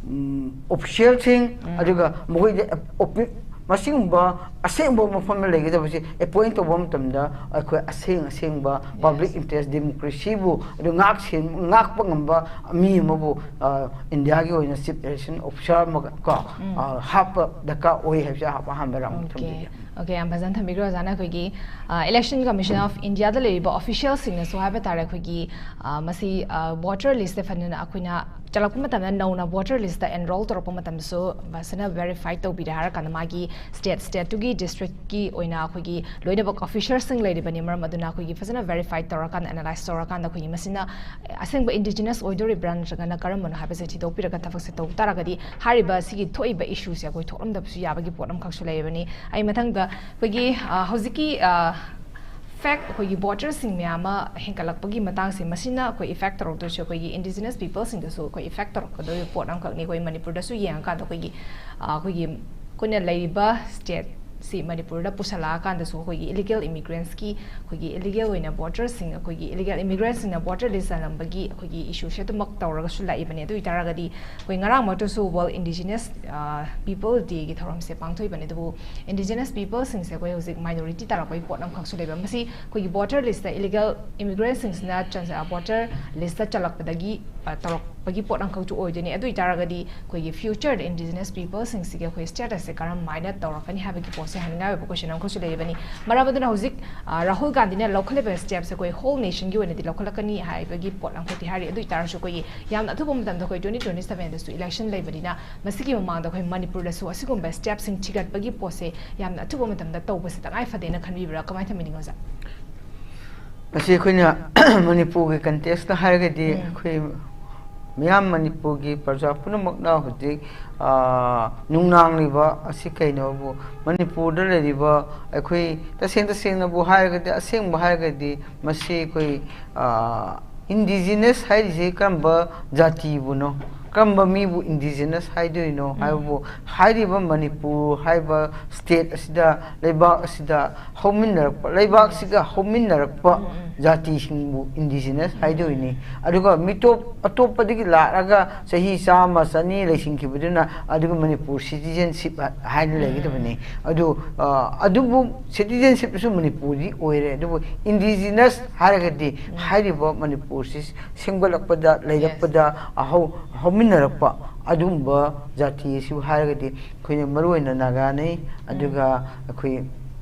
ꯎꯝ, official ꯁꯤꯡ, ꯎꯝ꯫ ꯑꯗꯨꯒ ꯃꯈꯣꯏꯗ ꯑꯣꯄꯤ-, ꯃꯁꯤꯒꯨꯝꯕ ꯑꯁꯦꯡꯕ ꯃꯐꯝꯗ ꯂꯩꯒꯗꯕꯁꯦ appoint ꯇꯧꯕ ꯃꯇꯝꯗ ꯑꯩꯈꯣꯏ ꯑꯁꯦꯡ ꯑꯁꯦꯡꯕ public Yes. interest democracy ꯕꯨ ꯑꯗꯨ ꯉꯥꯛ ꯁꯦꯟ-, ꯉꯥꯛꯄ ꯉꯝꯕ ꯃꯤ ꯑꯃꯕꯨ, ꯑ, ꯏꯟꯗꯤꯌꯥꯒꯤ ꯑꯣꯏꯅ chief election officer ꯑꯃꯒ ꯀꯣ, ꯎꯝ꯫ ꯑ, ꯍꯥꯞꯄ ꯗꯔꯀꯥꯔ ꯑꯣꯏ ꯍꯥꯏꯕꯁꯦ ꯑꯍꯥꯟꯕ, ꯑꯍꯥꯟꯕ round Okay. ꯊꯝꯖꯒꯦ꯫ Okay, ꯌꯥꯝ ꯐꯖꯅ ꯊꯝꯕꯤꯈ꯭ꯔꯦ ꯑꯣꯖꯥꯅ꯫ ꯑꯩꯈꯣꯏꯒꯤ, ꯑ, Election Commission of India ꯗ ꯂꯩꯔꯤꯕ official ꯁꯤꯡꯅꯁꯨ ꯍꯥꯏꯕ ꯇꯥꯔꯦ, ꯑꯩꯈꯣꯏꯒꯤ, ꯑ, ꯃꯁꯤ, ꯑ, voter list ꯇ ꯐꯖꯅ ꯑꯩꯈꯣꯏꯅ ꯆꯠꯂꯛꯄ ꯃꯇꯝꯗ, ꯅꯧꯅ voter list ꯇ enroll ꯇꯧꯔꯛꯄ ꯃꯇꯝꯗꯁꯨ ꯐꯖꯅ verify ꯇꯧꯕꯤꯔꯦ ꯍꯥꯏꯔꯀꯥꯟꯗ, ꯃꯥꯒꯤ state, state ꯇꯨꯒꯤ district ꯀꯤ ꯑꯣꯏꯅ ꯑꯩꯈꯣꯏꯒꯤ ꯂꯣꯏꯅꯃꯛ officer ꯁꯤꯡ ꯂꯩꯔꯤꯕꯅꯤ꯫ ꯃꯔꯝ ꯑꯗꯨꯅ ꯑꯩꯈꯣꯏꯒꯤ ꯐꯖꯅ verify ꯇꯧꯔꯀꯥꯟꯗ, analyze ꯇꯧꯔꯀꯥꯟꯗ, ꯑꯩꯈꯣꯏꯒꯤ ꯃꯁꯤꯅ ꯑꯁꯦꯡꯕ indigenous ꯑꯣꯏꯗꯣꯔꯤꯕ꯭ꯔꯥ ꯅꯠꯇ꯭ꯔꯒꯅ ꯀꯔꯝꯕꯅꯣ ꯍꯥꯏꯕꯁꯦ ꯊꯤꯗꯣꯛꯄꯤꯔꯒ ꯊꯕꯛꯁꯦ ꯇꯧ ꯇꯥꯔꯒꯗꯤ, ꯍꯥꯏꯔꯤꯕ ꯁꯤꯒꯤ ꯊꯣꯛꯏꯕ issue ꯁꯦ ꯑꯩꯈꯣꯏ ꯊꯣꯛꯂꯝꯗꯕꯁꯨ ꯌꯥꯕꯒꯤ ꯄꯣꯠ ꯑꯃꯈꯛꯁꯨ ꯂꯩꯔꯕꯅꯤ꯫ ꯑꯩ ꯃꯊꯪꯗ ꯑꯩꯈꯣꯏꯒꯤ, ꯑ, ꯍꯧꯖꯤꯛꯀꯤ, ꯑ, ꯏꯟꯐꯦꯛ ꯑꯩꯈꯣꯏꯒꯤ ꯚꯣꯇꯔꯁꯤꯡ ꯃꯌꯥꯝ ꯑꯃ ꯍꯦꯟꯒꯠꯂꯛꯄꯒꯤ ꯃꯇꯥꯡꯁꯦ, ꯃꯁꯤꯅ ꯑꯩꯈꯣꯏ ꯏꯐꯦꯛ ꯇꯧꯔꯛꯇꯣꯏꯁꯦ ꯑꯩꯈꯣꯏꯒꯤ ꯏꯟꯗꯤꯖꯤꯅꯁ ꯄꯤꯄꯜꯁꯤꯡꯗꯁꯨ ꯑꯩꯈꯣꯏ ꯏꯐꯦꯛ ꯇꯧꯔꯛꯀꯗꯣꯏꯕ ꯄꯣꯠ ꯑꯃꯈꯛꯅꯤ꯫ ꯑꯩꯈꯣꯏ ꯃꯅꯤꯄꯨꯔꯗꯁꯨ ꯌꯦꯡꯉꯀꯥꯟꯗ ꯑꯩꯈꯣꯏꯒꯤ ꯑ, ꯑꯩꯈꯣꯏꯒꯤ ꯑꯩꯈꯣꯏꯅ ꯂꯩꯔꯤꯕ ꯁ꯭ꯇꯦꯠꯁꯤ ꯃꯅꯤꯄꯨꯔꯗ ꯄꯨꯁꯜꯂꯛꯑꯀꯥꯟꯗꯁꯨ ꯑꯩꯈꯣꯏꯒꯤ ꯏꯂꯤꯒꯦꯜ ꯏꯃꯤꯒ꯭ꯔꯦꯟꯁꯀꯤ, ꯑꯩꯈꯣꯏꯒꯤ ꯏꯂꯤꯒꯦꯜ ꯑꯣꯏꯅ ꯚꯣꯇꯔꯁꯤꯡ, ꯑꯩꯈꯣꯏꯒꯤ ꯏꯂꯤꯒꯦꯜ ꯏꯃꯤꯒ꯭ꯔꯦꯟꯁꯤꯡꯅ ꯚꯣꯇꯔ ꯂꯤꯁ ꯆꯜꯂꯝꯕꯒꯤ ꯑꯩꯈꯣꯏꯒꯤ ꯏꯁꯨꯁꯦ ꯑꯗꯨꯃꯛ ꯇꯧꯔꯒꯁꯨ ꯂꯥꯛꯏꯕꯅꯦ꯫ ꯑꯗꯨ ꯑꯣꯏꯇꯥꯔꯒꯗꯤ ꯑꯩꯈꯣꯏ ꯉꯔꯥꯡꯃꯛꯇꯁꯨ ꯋꯥꯔꯜ ꯏꯟꯗꯤꯖꯤꯅꯁ ꯄꯤꯄꯜ ꯗꯦꯒꯤ ꯊꯧꯔꯝꯁꯦ ꯄꯥꯡꯊꯣꯛꯏꯕꯅꯦ꯫ ꯑꯗꯨꯕꯨ ꯏꯟꯗꯤꯖꯤꯅꯁ ꯄꯤꯄꯜꯁꯤꯡꯁꯦ ꯑꯩꯈꯣꯏ ꯍꯧꯖꯤꯛ ꯃꯥꯏꯅꯣꯔꯤꯇꯤ ꯇꯥꯔꯛꯄꯒꯤ ꯄꯣꯠ ꯑꯃꯈꯛꯁꯨ ꯂꯩꯕ꯫ ꯃꯁꯤ ꯑꯩꯈꯣꯏꯒꯤ ꯚꯣꯇꯔ ꯂꯤꯁꯇ ꯏꯂꯤꯒꯦꯜ ꯏꯃꯤꯒ꯭ꯔꯦꯟꯁꯤꯡꯁꯤꯅ ꯚꯣꯇꯔ ꯂꯤꯁꯇ ꯆꯜꯂꯛꯄꯗꯒꯤ ꯑ, ꯇꯧꯔꯛꯄꯒꯤ ꯄꯣꯠ ꯑꯃꯈꯛꯁꯨ ꯑꯣꯏꯗꯣꯏꯅꯦ꯫ ꯑꯗꯨ ꯑꯣꯏꯇꯥꯔꯒꯗꯤ ꯑꯩꯈꯣꯏꯒꯤ ꯐ꯭ꯌꯨꯆꯔꯗ ꯏꯟꯗꯤꯖꯤꯅꯁ ꯄꯤꯄꯜꯁꯤꯡꯁꯤꯒꯤ ꯑꯩꯈꯣꯏ ꯁ꯭ꯇꯦꯇꯁꯁꯦ ꯀꯔꯝ ꯍꯥꯏꯅ ꯇꯧꯔꯛꯀꯅꯤ ꯍꯥꯏꯕꯒꯤ ꯄꯣꯠꯁꯦ ꯍꯪꯅꯤꯡꯉꯥꯏ ꯑꯣꯏꯕ ꯀꯣꯏꯁꯟ ꯑꯃꯈꯛꯁꯨ ꯂꯩꯔꯤꯕꯅꯤ꯫ ꯃꯔꯝ ꯑꯗꯨꯅ ꯍꯧꯖꯤꯛ ꯑ, ꯔꯥꯍꯨꯜ ꯒꯥꯟꯙꯤꯅ ꯂꯧꯈꯠꯂꯤꯕ ꯁ꯭ꯇꯦꯞꯁꯦ ꯑꯩꯈꯣꯏ ꯍꯣꯜ ꯅꯦꯁꯟꯒꯤ ꯑꯣꯏꯅꯗꯤ ꯂꯧꯈꯠꯂꯛꯀꯅꯤ ꯍꯥꯏꯕꯒꯤ ꯄꯣꯠ ꯑꯃꯈꯛꯇꯤ ꯍꯥꯏꯔꯤ꯫ ꯑꯗꯨ ꯑꯣꯏꯇꯥꯔꯁꯨ ꯑꯩꯈꯣꯏꯒꯤ ꯌꯥꯝꯅ ꯑꯊꯨꯕ ꯃꯇꯝꯗ ꯑꯩꯈꯣꯏ ꯇ꯭ꯋꯦꯟꯇꯤ ꯇ꯭ꯋꯦꯟꯇꯤ ꯁꯕꯦꯟꯗꯁꯨ ꯏꯂꯦꯛꯁꯟ ꯂꯩꯕꯅꯤꯅ, ꯃꯁꯤꯒꯤ ꯃꯃꯥꯡꯗ ꯑꯩꯈꯣꯏ ꯃꯅꯤꯄꯨꯔꯗꯁꯨ ꯑꯁꯤꯒꯨꯝꯕ ꯁ꯭ꯇꯦꯞꯁꯤꯡ ꯊꯤꯒꯠꯄꯒꯤ ꯄꯣꯠꯁꯦ ꯌꯥꯝꯅ ꯑꯊꯨꯕ ꯃꯇꯝꯗ ꯇꯧꯕꯁꯦ ꯇꯉꯥꯏ ꯐꯗꯦꯅ ꯈꯟꯕꯤꯕ꯭ꯔꯥ? ꯀꯃꯥꯏꯅ ꯊꯝꯕꯤꯅꯤꯡꯉꯤ, ꯑꯣꯖꯥ? ꯃꯁꯤ ꯑꯩꯈꯣꯏꯅ ꯃꯅꯤꯄꯨꯔꯒꯤ ꯀꯟꯇꯦꯛꯁꯇ ꯍꯥꯏꯔꯒꯗꯤ, ꯑꯩꯈꯣꯏ ꯃꯤꯌꯥꯝ ꯃꯅꯤꯄꯨꯔꯒꯤ ꯄ꯭ꯔꯖꯥ ꯄꯨꯝꯅꯃꯛꯅ ꯍꯧꯖꯤꯛ, ꯑ, ꯅꯨꯡꯅꯥꯡꯂꯤꯕ ꯑꯁꯤ ꯀꯩꯅꯣꯕꯨ, ꯃꯅꯤꯄꯨꯔꯗ ꯂꯩꯔꯤꯕ ꯑꯩꯈꯣꯏ, ꯇꯁꯦꯡ ꯇꯁꯦꯡꯅꯕꯨ ꯍꯥꯏꯔꯒꯗꯤ, ꯑꯁꯦꯡꯕ ꯍꯥꯏꯔꯒꯗꯤ, ꯃꯁꯤ ꯑꯩꯈꯣꯏ, ꯑ, ꯏꯟꯗꯤꯖꯤꯅꯁ ꯍꯥꯏꯔꯤꯁꯤ ꯀꯔꯝꯕ ꯖꯥꯇꯤꯕꯨꯅꯣ? ꯀꯔꯝꯕ ꯃꯤꯕꯨ ꯏꯟꯗꯤꯖꯤꯅꯁ ꯍꯥꯏꯗꯣꯏꯅꯣ ꯍꯥꯏꯕꯕꯨ, ꯍꯥꯏꯔꯤꯕ ꯃꯅꯤꯄꯨꯔ ꯍꯥꯏꯕ ꯁ꯭ꯇꯦꯠ ꯑꯁꯤꯗ, ꯂꯩꯕꯥꯛ ꯑꯁꯤꯗ ꯍꯧꯃꯤꯟꯅꯔꯛꯄ, ꯂꯩꯕꯥꯛꯁꯤꯒ ꯍꯧꯃꯤꯟꯅꯔꯛꯄ ꯖꯥꯇꯤꯁꯤꯡꯕꯨ ꯏꯟꯗꯤꯖꯤꯅꯁ ꯍꯥꯏꯗꯣꯏꯅꯤ꯫ ꯑꯗꯨꯒ ꯃꯤꯇꯣꯞ ꯑꯇꯣꯞꯄꯗꯒꯤ ꯂꯥꯛꯂꯒ ꯆꯍꯤ ꯆꯥꯝꯃ, ꯆꯅꯤ ꯂꯩꯁꯤꯟꯈꯤꯕꯗꯨꯅ ꯑꯗꯨꯒ ꯃꯅꯤꯄꯨꯔ ꯁꯤꯇꯤꯖꯦꯟꯁꯤꯞ ꯍꯥꯏꯅ ꯂꯩꯒꯗꯕꯅꯤ꯫ ꯑꯗꯨ, ꯑ, ꯑꯗꯨꯕꯨ ꯁꯤꯇꯤꯖꯦꯟꯁꯤꯞꯇꯁꯨ ꯃꯅꯤꯄꯨꯔꯗꯤ ꯑꯣꯏꯔꯦ, ꯑꯗꯨꯕꯨ ꯏꯟꯗꯤꯖꯤꯅꯁ ꯍꯥꯏꯔꯒꯗꯤ ꯍꯥꯏꯔꯤꯕ ꯃꯅꯤꯄꯨꯔꯁꯤ ꯁꯦꯝꯒꯠꯂꯛꯄꯗ, ꯂꯩꯔꯛꯄꯗ, ꯑꯍꯧ-, ꯍꯧꯃꯤꯟꯅꯔꯛꯄ ꯑꯗꯨꯒꯨꯝꯕ ꯖꯥꯇꯤ ꯑꯁꯤꯕꯨ ꯍꯥꯏꯔꯒꯗꯤ ꯑꯩꯈꯣꯏꯅ ꯃꯔꯨꯑꯣꯏꯅ ꯅꯥꯒꯥꯅꯤ, ꯑꯗꯨꯒ ꯑꯩꯈꯣꯏ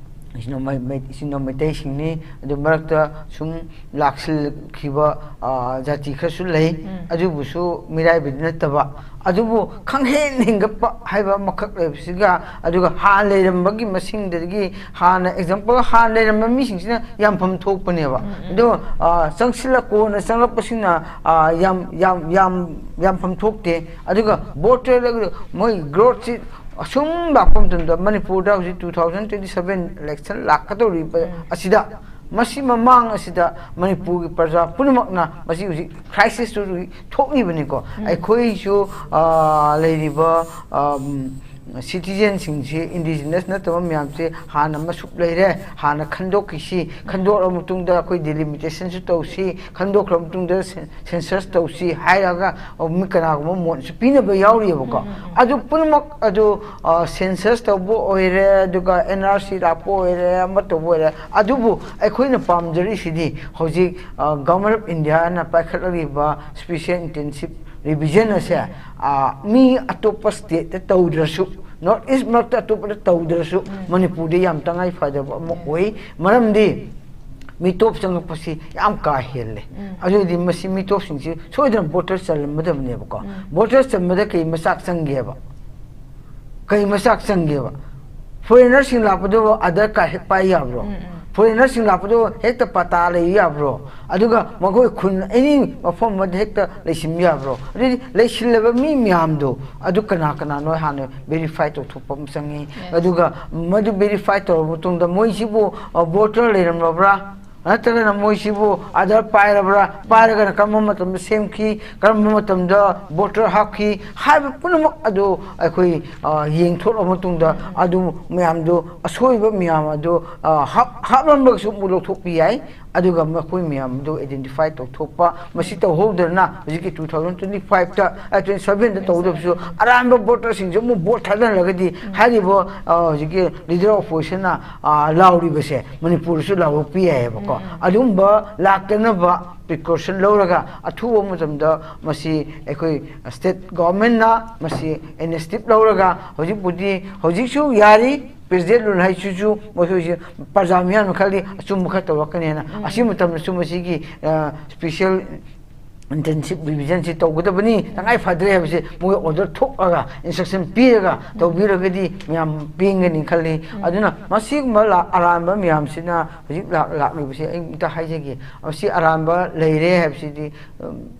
ꯏꯆꯤꯟ ꯏꯅꯥꯎ ꯃꯩ-, ꯃꯩ-, ꯏꯆꯤꯟ ꯏꯅꯥꯎ ꯃꯩꯇꯩꯁꯤꯡꯅꯤ꯫ ꯑꯗꯨ ꯃꯔꯛꯇ ꯁꯨꯝ ꯂꯥꯛꯁꯤꯜꯂꯛꯈꯤꯕ, ꯑ, ꯖꯥꯇꯤ ꯈꯔꯁꯨ ꯂꯩ꯫ ꯑꯗꯨꯕꯨꯁꯨ ꯃꯤꯔꯥꯏꯕꯗꯤ ꯅꯠꯇꯕ, ꯑꯗꯨꯕꯨ ꯈꯪꯍꯦꯟ ꯍꯦꯟꯒꯠꯄ ꯍꯥꯏꯕ ꯑꯃꯈꯛ ꯂꯩꯕꯁꯤꯒ, ꯑꯗꯨꯒ ꯍꯥꯟꯅ ꯂꯩꯔꯝꯕꯒꯤ ꯃꯁꯤꯡꯗꯒꯤ ꯍꯥꯟꯅ, ꯑꯦꯛꯖꯥꯝꯄꯜ, ꯍꯥꯟꯅ ꯂꯩꯔꯝꯕ ꯃꯤꯁꯤꯡꯁꯤꯅ ꯌꯥꯝꯐꯝ ꯊꯣꯛꯄꯅꯦꯕ꯫ ꯑꯗꯣ, ꯑ, ꯆꯪꯁꯤꯜꯂꯛ-, ꯀꯣꯟꯅ ꯆꯪꯂꯛꯄꯁꯤꯡꯅ, ꯑ, ꯌꯥꯝ, ꯌꯥꯝ, ꯌꯥꯝ, ꯌꯥꯝꯐꯝ ꯊꯣꯛꯇꯦ꯫ ꯑꯗꯨꯒ ꯚꯣꯇꯔ ꯃꯣꯏ ꯒ꯭ꯔꯣꯠꯁꯤ ꯑꯁꯨꯝ ꯂꯥꯛꯄ ꯃꯇꯝꯗ ꯃꯅꯤꯄꯨꯔꯗ ꯍꯧꯖꯤꯛ two thousand twenty seven election ꯂꯥꯛꯀꯗꯧꯔꯤꯕ ꯑꯁꯤꯗ ꯃꯁꯤ ꯃꯃꯥꯡ ꯑꯁꯤꯗ ꯃꯅꯤꯄꯨꯔꯒꯤ ꯄ꯭ꯔꯖꯥ ꯄꯨꯝꯅꯃꯛꯅ ꯃꯁꯤ ꯍꯧꯖꯤꯛ crisis ꯇꯨ ꯍꯧꯖꯤꯛ ꯊꯣꯛꯂꯤꯕꯅꯤꯀꯣ꯫ ꯑꯩꯈꯣꯏꯁꯨ, ꯑ, ꯂꯩꯔꯤꯕ, ꯑ, citizen ꯁꯤꯡꯁꯤ, indigenous ꯅꯠꯇꯕ ꯃꯌꯥꯝꯁꯦ ꯍꯥꯟꯅ ꯃꯁꯨꯞ ꯂꯩꯔꯦ, ꯍꯥꯟꯅ ꯈꯟꯗꯣꯛꯈꯤꯁꯤ, ꯈꯟꯗꯣꯛꯂꯕ ꯃꯇꯨꯡꯗ ꯑꯩꯈꯣꯏ delimitation ꯁꯨ ꯇꯧꯁꯤ, ꯈꯟꯗꯣꯛꯈ꯭ꯔꯕ ꯃꯇꯨꯡꯗ census ꯇꯧꯁꯤ ꯍꯥꯏꯔꯒ, ꯑ, ꯃꯤ ꯀꯅꯥꯒꯨꯝꯕ ꯃꯣꯠꯁꯨ ꯄꯤꯅꯕ ꯌꯥꯎꯔꯤꯑꯕꯀꯣ꯫ ꯑꯗꯨ ꯄꯨꯝꯅꯃꯛ ꯑꯗꯨ, ꯑ, census ꯇꯧꯕ ꯑꯣꯏꯔꯦ, ꯑꯗꯨꯒ N R C ꯂꯥꯛꯄ ꯑꯣꯏꯔꯦ, ꯑꯃ ꯇꯧꯕ ꯑꯣꯏꯔꯦ, ꯑꯗꯨꯕꯨ ꯑꯩꯈꯣꯏꯅ ꯄꯥꯝꯖꯔꯤꯁꯤꯗꯤ ꯍꯧꯖꯤꯛ, ꯑ, Government of India ꯅ ꯄꯥꯏꯈꯠꯂꯛꯂꯤꯕ Special Intensive Revision ꯑꯁꯦ, ꯑ, ꯃꯤ ꯑꯇꯣꯞꯄ state ꯇ ꯇꯧꯗ꯭ꯔꯁꯨ, North East ꯃꯔꯛꯇ ꯑꯇꯣꯞꯄꯗ ꯇꯧꯗ꯭ꯔꯁꯨ, ꯃꯅꯤꯄꯨꯔꯗ ꯌꯥꯝ ꯇꯉꯥꯏ ꯐꯗꯕ ꯑꯃ ꯑꯣꯏ꯫ ꯃꯔꯝꯗꯤ ꯃꯤꯇꯣꯞ ꯆꯪꯂꯛꯄꯁꯤ ꯌꯥꯝ ꯀꯥ ꯍꯦꯜꯂꯦ꯫ ꯑꯗꯨꯗꯤ ꯃꯁꯤ ꯃꯤꯇꯣꯞꯁꯤꯡꯁꯤ ꯁꯣꯏꯗꯅ voter ꯆꯜꯂꯝꯒꯗꯕꯅꯦꯕꯀꯣ꯫ Voter ꯆꯟꯕꯗ ꯀꯩ ꯃꯆꯥꯛ ꯆꯪꯒꯦꯕ? ꯀꯩ ꯃꯆꯥꯛ ꯆꯪꯒꯦꯕ? Foreigner ꯁꯤꯡ ꯂꯥꯛꯄꯗꯨ Aadhaar card ꯍꯦꯛ ꯄꯥꯏ ꯌꯥꯕ꯭ꯔꯣ? Foreigner ꯁꯤꯡ ꯂꯥꯛꯄꯗꯨ ꯍꯦꯛꯇ ꯄꯇꯥ ꯂꯩ ꯌꯥꯕ꯭ꯔꯣ? ꯑꯗꯨꯒ ꯃꯈꯣꯏ ꯈꯨꯟ any ꯃꯐꯝ ꯑꯃꯗ ꯍꯦꯛꯇ ꯂꯩꯁꯤꯟꯕ ꯌꯥꯕ꯭ꯔꯣ? ꯑꯗꯨꯗꯤ ꯂꯩꯁꯤꯜꯂꯕ ꯃꯤ ꯃꯌꯥꯝꯗꯣ ꯑꯗꯨ ꯀꯅꯥ ꯀꯅꯥꯅꯣ ꯍꯥꯟꯅ verify ꯇꯧꯊꯣꯛꯄ ꯑꯃ ꯆꯪꯉꯤ꯫ ꯑꯗꯨꯒ ꯃꯗꯨ verify ꯇꯧꯔꯕ ꯃꯇꯨꯡꯗ ꯃꯣꯏꯁꯤꯕꯨ, ꯑ, voter ꯂꯩꯔꯝꯂꯕ꯭ꯔꯥ? ꯅꯠꯇ꯭ꯔꯒꯅ ꯃꯣꯏꯁꯤꯕꯨ Aadhaar ꯄꯥꯏꯔꯕ꯭ꯔꯥ? ꯄꯥꯏꯔꯒꯅ ꯀꯔꯝꯕ ꯃꯇꯝꯗ ꯁꯦꯝꯈꯤ, ꯀꯔꯝꯕ ꯃꯇꯝꯗ voter ꯍꯥꯞꯈꯤ ꯍꯥꯏꯕ ꯄꯨꯝꯅꯃꯛ ꯑꯗꯨ ꯑꯩꯈꯣꯏ, ꯑ, ꯌꯦꯡꯊꯣꯛꯂꯕ ꯃꯇꯨꯡꯗ ꯑꯗꯨ ꯃꯌꯥꯝꯗꯨ, ꯑꯁꯣꯏꯕ ꯃꯌꯥꯝ ꯑꯗꯨ, ꯑ, ꯍꯥꯞ-, ꯍꯥꯞꯂꯝꯂꯒꯁꯨ ꯑꯃꯨꯛ ꯂꯧꯊꯣꯛꯄ ꯌꯥꯏ꯫ ꯑꯗꯨꯒ ꯃꯈꯣꯏ ꯃꯌꯥꯝꯗꯨ identify ꯇꯧꯊꯣꯛꯄ, ꯃꯁꯤ ꯇꯧꯍꯧꯗꯅ ꯍꯧꯖꯤꯛꯀꯤ two thousand twenty five ꯇ, ꯑ, twenty seven ꯗ ꯇꯧꯒꯗꯕꯁꯨ ꯑꯔꯥꯟꯕ voter ꯁꯤꯡꯁꯨ ꯑꯃꯨꯛ vote ꯊꯥꯗꯍꯜꯂꯒꯗꯤ ꯍꯥꯏꯔꯤꯕ, ꯑ, ꯍꯧꯖꯤꯛꯀꯤ leader of opposition ꯅ, ꯑ, ꯂꯥꯎꯔꯤꯕꯁꯦ ꯃꯅꯤꯄꯨꯔꯗꯁꯨ ꯂꯥꯎꯔꯛꯄ ꯌꯥꯏꯑꯕꯀꯣ꯫ ꯑꯗꯨꯝꯕ ꯂꯥꯛꯇꯅꯕ precaution ꯂꯧꯔꯒ ꯑꯊꯨꯕ ꯃꯇꯝꯗ ꯃꯁꯤ ꯑꯩꯈꯣꯏ state government ꯅ ꯃꯁꯤ initiative ꯂꯧꯔꯒ ꯍꯧꯖꯤꯛꯄꯨꯗꯤ, ꯍꯧꯖꯤꯛꯁꯨ ꯌꯥꯔꯤ, president rule ꯍꯥꯏꯁꯤꯁꯨ ꯃꯈꯣꯏꯁꯦ ꯄ꯭ꯔꯖꯥ ꯃꯤꯌꯥꯝꯅ ꯈꯜꯂꯤ ꯑꯆꯨꯝꯕ ꯈꯔ ꯇꯧꯔꯛꯀꯅꯦꯅ꯫ ꯑꯁꯤ ꯃꯇꯝꯗꯁꯨ ꯃꯁꯤꯒꯤ, ꯑ, Special Intensive Revision ꯁꯤ ꯇꯧꯒꯗꯕꯅꯤ, ꯇꯉꯥꯏ ꯐꯗ꯭ꯔꯦ ꯍꯥꯏꯕꯁꯦ ꯃꯣꯏ order ꯊꯣꯛꯑꯒ, instruction ꯄꯤꯔꯒ ꯇꯧꯕꯤꯔꯒꯗꯤ ꯃꯌꯥꯝ ꯄꯦꯟꯒꯅꯤ ꯈꯜꯂꯤ꯫ ꯑꯗꯨꯅ ꯃꯁꯤꯒꯨꯝꯕ ꯂꯥ-, ꯑꯔꯥꯟꯕ ꯃꯌꯥꯝꯁꯤꯅ ꯍꯧꯖꯤꯛ ꯂꯥꯛ-, ꯂꯥꯛꯂꯤꯕꯁꯤ ꯑꯩ ꯑꯝꯇ ꯍꯥꯏꯖꯒꯦ꯫ ꯃꯁꯤ ꯑꯔꯥꯟꯕ ꯂꯩꯔꯦ ꯍꯥꯏꯕꯁꯤꯗꯤ, ꯎꯝ,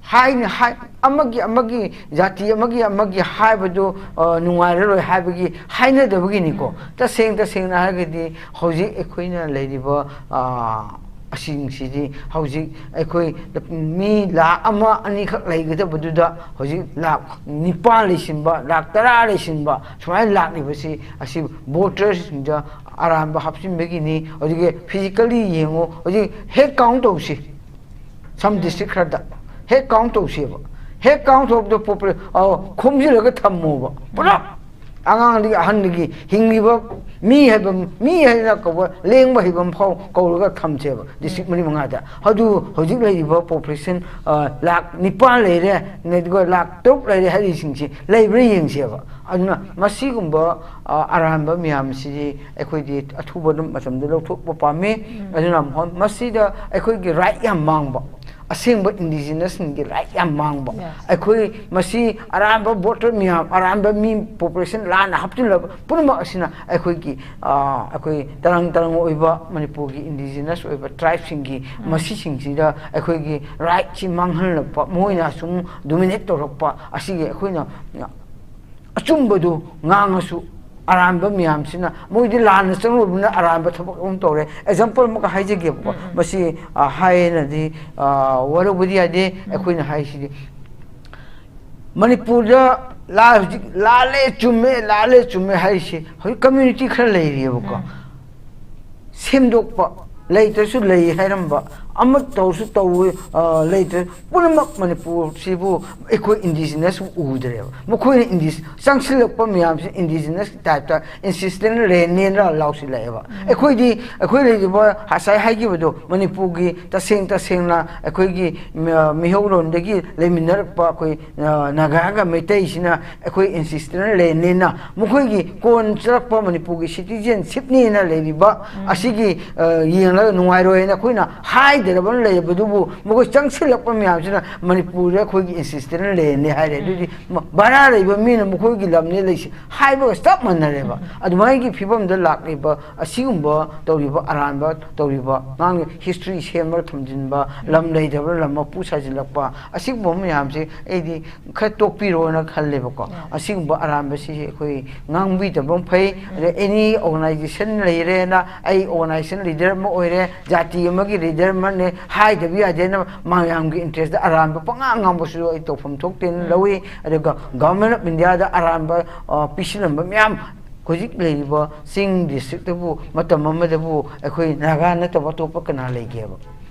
ꯍꯥꯏꯅ ꯍꯥꯏ, ꯑꯃꯒꯤ ꯑꯃꯒꯤ ꯖꯥꯇꯤ ꯑꯃꯒꯤ ꯑꯃꯒꯤ ꯍꯥꯏꯕꯗꯨ, ꯑ, ꯅꯨꯡꯉꯥꯏꯔꯔꯣꯏ ꯍꯥꯏꯕꯒꯤ ꯍꯥꯏꯅꯗꯕꯒꯤꯅꯤꯀꯣ꯫ ꯇꯁꯦꯡ ꯇꯁꯦꯡꯅ ꯍꯥꯏꯔꯒꯗꯤ ꯍꯧꯖꯤꯛ ꯑꯩꯈꯣꯏꯅ ꯂꯩꯔꯤꯕ, ꯑ, ꯑꯁꯤꯡꯁꯤꯗꯤ ꯍꯧꯖꯤꯛ ꯑꯩꯈꯣꯏ ꯃꯤ ꯂꯥꯈ ꯑꯃ ꯑꯅꯤꯈꯛ ꯂꯩꯒꯗꯕꯗꯨꯗ ꯍꯧꯖꯤꯛ ꯂꯥꯈ ꯅꯤꯄꯥꯟ ꯂꯩꯁꯤꯟꯕ, ꯂꯥꯈ ꯇꯔꯥ ꯂꯩꯁꯤꯟꯕ, ꯁꯨꯃꯥꯏꯅ ꯂꯥꯛꯂꯤꯕꯁꯤ ꯑꯁꯤ ꯚꯣꯇꯔꯁꯤꯡꯗ ꯑꯔꯥꯟꯕ ꯍꯥꯞꯆꯤꯟꯕꯒꯤꯅꯤ꯫ ꯍꯧꯖꯤꯛꯀꯤ physically ꯌꯦꯡꯉꯨ, ꯍꯧꯖꯤꯛ head count ꯇꯧꯁꯤ꯫ Some district ꯈꯔꯗ head count ꯇꯧꯁꯦꯕ꯫ Head count ꯇꯧꯕꯗ ꯄꯣꯄꯨꯂꯦ-, ꯑ, ꯈꯣꯝꯖꯤꯜꯂꯒ ꯊꯝꯃꯣꯕ ꯄꯨꯂꯞ꯫ ꯑꯉꯥꯡꯗꯒꯤ ꯑꯍꯟꯗꯒꯤ ꯍꯤꯡꯂꯤꯕ ꯃꯤ ꯍꯥꯏꯕ, ꯃꯤ ꯍꯥꯏꯅ ꯀꯧꯕ ꯂꯦꯡꯕ ꯍꯩꯕ ꯑꯃ ꯐꯥꯎ ꯀꯧꯔꯒ ꯊꯝꯁꯦꯕ district ꯃꯔꯤ ꯃꯉꯥꯗ꯫ ꯑꯗꯨ ꯍꯧꯖꯤꯛ ꯂꯩꯔꯤꯕ population, ꯑ, ꯂꯥꯈ ꯅꯤꯄꯥꯟ ꯂꯩꯔꯦ, ꯑꯗꯨꯒ ꯂꯥꯈ ꯇꯔꯨꯛ ꯂꯩꯔꯦ ꯍꯥꯏꯔꯤꯁꯤꯡꯁꯤ ꯂꯩꯕ꯭ꯔꯥ ꯌꯦꯡꯁꯦꯕ꯫ ꯑꯗꯨꯅ ꯃꯁꯤꯒꯨꯝꯕ, ꯑ, ꯑꯔꯥꯟꯕ ꯃꯌꯥꯝꯁꯤꯗꯤ ꯑꯩꯈꯣꯏꯗꯤ ꯑꯊꯨꯕ ꯑꯗꯨꯝ ꯃꯇꯝꯗ ꯂꯧꯊꯣꯛꯄ ꯄꯥꯝꯃꯤ꯫ ꯑꯗꯨꯅ ꯃ-, ꯃꯁꯤꯗ ꯑꯩꯈꯣꯏꯒꯤ right ꯌꯥꯝ ꯃꯥꯡꯕ, ꯑꯁꯦꯡꯕ indigenous ꯁꯤꯡꯒꯤ right ꯌꯥꯝ ꯃꯥꯡꯕ꯫ Yes. ꯑꯩꯈꯣꯏ ꯃꯁꯤ ꯑꯔꯥꯟꯕ voter ꯃꯌꯥꯝ, ꯑꯔꯥꯟꯕ ꯃꯤ population ꯂꯥꯟꯅ ꯍꯥꯞꯆꯤꯜꯂꯕ ꯄꯨꯝꯅꯃꯛ ꯑꯁꯤꯅ ꯑꯩꯈꯣꯏꯒꯤ, ꯑ, ꯑꯩꯈꯣꯏ ꯇꯔꯪ ꯇꯔꯪ ꯑꯣꯏꯕ ꯃꯅꯤꯄꯨꯔꯒꯤ indigenous ꯑꯣꯏꯕ tribe ꯁꯤꯡꯒꯤ ꯃꯁꯤꯁꯤꯡꯁꯤꯗ ꯑꯩꯈꯣꯏꯒꯤ right ꯁꯤ ꯃꯥꯡꯍꯜꯂꯛꯄ, ꯃꯣꯏꯅ ꯁꯨꯝ dominate ꯇꯧꯔꯛꯄ ꯑꯁꯤꯒꯤ ꯑꯩꯈꯣꯏꯅ ꯑꯆꯨꯝꯕꯗꯨ ꯉꯥꯡꯉꯁꯨ ꯑꯔꯥꯟꯕ ꯃꯌꯥꯝꯁꯤꯅ, ꯃꯣꯏꯗꯤ ꯂꯥꯟꯅ ꯆꯪꯂꯨꯕꯅꯤꯅ ꯑꯔꯥꯟꯕ ꯊꯕꯛ ꯑꯃ ꯇꯧꯔꯦ꯫ Example ꯑꯃꯒ ꯍꯥꯏꯖꯒꯦꯕꯀꯣ꯫ ꯃꯁꯤ, ꯑ, ꯍꯥꯏꯌꯦꯅꯗꯤ, ꯑ, ꯋꯥꯔꯧꯕꯗꯤ ꯌꯥꯗꯦ꯫ ꯑꯩꯈꯣꯏꯅ ꯍꯥꯏꯁꯤꯗꯤ ꯃꯅꯤꯄꯨꯔꯗ ꯂꯥ-, ꯍꯧꯖꯤꯛ ꯂꯥꯜꯂꯦ, ꯆꯨꯝꯃꯦ, ꯂꯥꯜꯂꯦ, ꯆꯨꯝꯃꯦ ꯍꯥꯏꯔꯤꯁꯤ ꯍꯧꯖꯤꯛ community ꯈꯔ ꯂꯩꯔꯤꯑꯕꯀꯣ꯫ ꯁꯦꯝꯗꯣꯛꯄ, ꯂꯩꯇ꯭ꯔꯁꯨ ꯂꯩ ꯍꯥꯏꯔꯝꯕ, ꯑꯃ ꯇꯧꯔꯁꯨ ꯇꯧꯋꯤ, ꯑ, ꯂꯩꯇ꯭ꯔ-, ꯄꯨꯝꯅꯃꯛ ꯃꯅꯤꯄꯨꯔꯁꯤꯕꯨ ꯑꯩꯈꯣꯏ indigenous ꯎꯗ꯭ꯔꯦꯕ꯫ ꯃꯈꯣꯏꯅ ꯏꯟꯗꯤꯖ-, ꯆꯪꯁꯤꯜꯂꯛꯄ ꯃꯌꯥꯝꯁꯤ indigenous type ꯇ ancestral land ꯅꯦꯅ ꯂꯥꯎꯁꯤꯜꯂꯛꯑꯦꯕ꯫ ꯑꯩꯈꯣꯏꯗꯤ, ꯑꯩꯈꯣꯏ ꯂꯩꯔꯤꯕ ꯉꯁꯥꯏ ꯍꯥꯏꯈꯤꯕꯗꯣ, ꯃꯅꯤꯄꯨꯔꯒꯤ ꯇꯁꯦꯡ ꯇꯁꯦꯡꯅ ꯑꯩꯈꯣꯏꯒꯤ ꯃꯤ-, ꯃꯤꯍꯧꯔꯣꯟꯗꯒꯤ ꯂꯩꯃꯤꯟꯅꯔꯛꯄ ꯑꯩꯈꯣꯏ, ꯑ, ꯅꯥꯒꯥꯒ ꯃꯩꯇꯩꯁꯤꯅ ꯑꯩꯈꯣꯏ ancestral land ꯅꯦꯅ, ꯃꯈꯣꯏꯒꯤ ꯀꯣꯟ ꯆꯠꯂꯛꯄ ꯃꯅꯤꯄꯨꯔꯒꯤ citizenship ꯅꯦꯅ ꯂꯩꯔꯤꯕ ꯑꯁꯤꯒꯤ, ꯑ, ꯌꯦꯡꯂꯒ ꯅꯨꯡꯉꯥꯏꯔꯣꯏ ꯍꯥꯏꯅ ꯑꯩꯈꯣꯏꯅ ꯍꯥꯏꯗꯅꯕ ꯂꯩꯔꯕꯗꯨꯕꯨ, ꯃꯈꯣꯏ ꯆꯪꯁꯤꯜꯂꯛꯄ ꯃꯌꯥꯝꯁꯤꯅ ꯃꯅꯤꯄꯨꯔꯗ ꯑꯩꯈꯣꯏꯒꯤ ꯑꯦꯟꯁꯤꯁꯇꯦꯟꯁ ꯂꯦꯟꯅꯤ ꯍꯥꯏꯔꯦ꯫ ꯑꯗꯨꯗꯤ ꯃ-, ꯚꯔꯥ ꯂꯩꯕ ꯃꯤꯅ ꯃꯈꯣꯏꯒꯤ ꯂꯝꯅꯤ ꯂꯩꯁꯤ ꯍꯥꯏꯕꯒ ꯆꯞ ꯃꯥꯟꯅꯔꯦꯕ꯫ ꯑꯗꯨꯃꯥꯏꯒꯤ ꯐꯤꯕꯝꯗ ꯂꯥꯛꯂꯤꯕ ꯑꯁꯤꯒꯨꯝꯕ ꯇꯧꯔꯤꯕ ꯑꯔꯥꯟꯕ ꯇꯧꯔꯤꯕ, ꯉꯥꯡ ꯍꯤꯁꯇ꯭ꯔꯤ ꯁꯦꯝꯕ ꯊꯝꯖꯤꯟꯕ, ꯂꯝ ꯂꯩꯇꯕ ꯂꯝ ꯃꯄꯨ ꯁꯥꯖꯤꯜꯂꯛꯄ, ꯑꯁꯤꯒꯨꯝꯕ ꯃꯌꯥꯝꯁꯦ ꯑꯩꯗꯤ ꯈꯔ ꯇꯣꯛꯄꯤꯔꯣꯅ ꯈꯜꯂꯦꯕꯀꯣ꯫ ꯑꯁꯤꯒꯨꯝꯕ ꯑꯔꯥꯟꯕꯁꯤ ꯑꯩꯈꯣꯏ ꯉꯥꯡꯕꯤꯗꯕ ꯐꯩ꯫ ꯑꯗ ꯑꯦꯅꯤ ꯑꯣꯔꯒꯅꯥꯏꯖꯦꯁꯟ ꯂꯩꯔꯦꯅ, ꯑꯩ ꯑꯣꯔꯒꯅꯥꯏꯖꯦꯁꯟ ꯂꯤꯗꯔ ꯑꯃ ꯑꯣꯏꯔꯦ, ꯖꯥꯇꯤ ꯑꯃꯒꯤ ꯂꯤꯗꯔ ꯑꯃꯅꯦ ꯍꯥꯏꯗꯕ ꯌꯥꯗꯦꯅ ꯃꯌꯥꯝꯒꯤ ꯏꯟꯇꯔꯦꯁꯇ ꯑꯔꯥꯟꯕ ꯄꯉꯥꯡ ꯉꯥꯡꯕꯁꯨ ꯑꯩ ꯇꯧꯐꯝ ꯊꯣꯛꯇꯦꯅ ꯂꯧꯏ꯫ ꯑꯗꯨꯒ ꯒꯚꯔꯟꯃꯦꯟ ꯑꯣꯐ ꯏꯟꯗꯤꯌꯥꯗ ꯑꯔꯥꯟꯕ, ꯑ, ꯄꯤꯁꯤꯜꯂꯝꯕ ꯃꯌꯥꯝ, ꯍꯧꯖꯤꯛ ꯂꯩꯔꯤꯕ ꯆꯤꯡ ꯗꯤꯁꯇ꯭ꯔꯤꯛꯇꯕꯨ ꯃꯇꯝ ꯑꯃꯗꯕꯨ ꯑꯩꯈꯣꯏ ꯅꯥꯒꯥ ꯅꯠꯇꯕ ꯑꯇꯣꯞꯄ ꯀꯅꯥ ꯂꯩꯒꯦꯕ?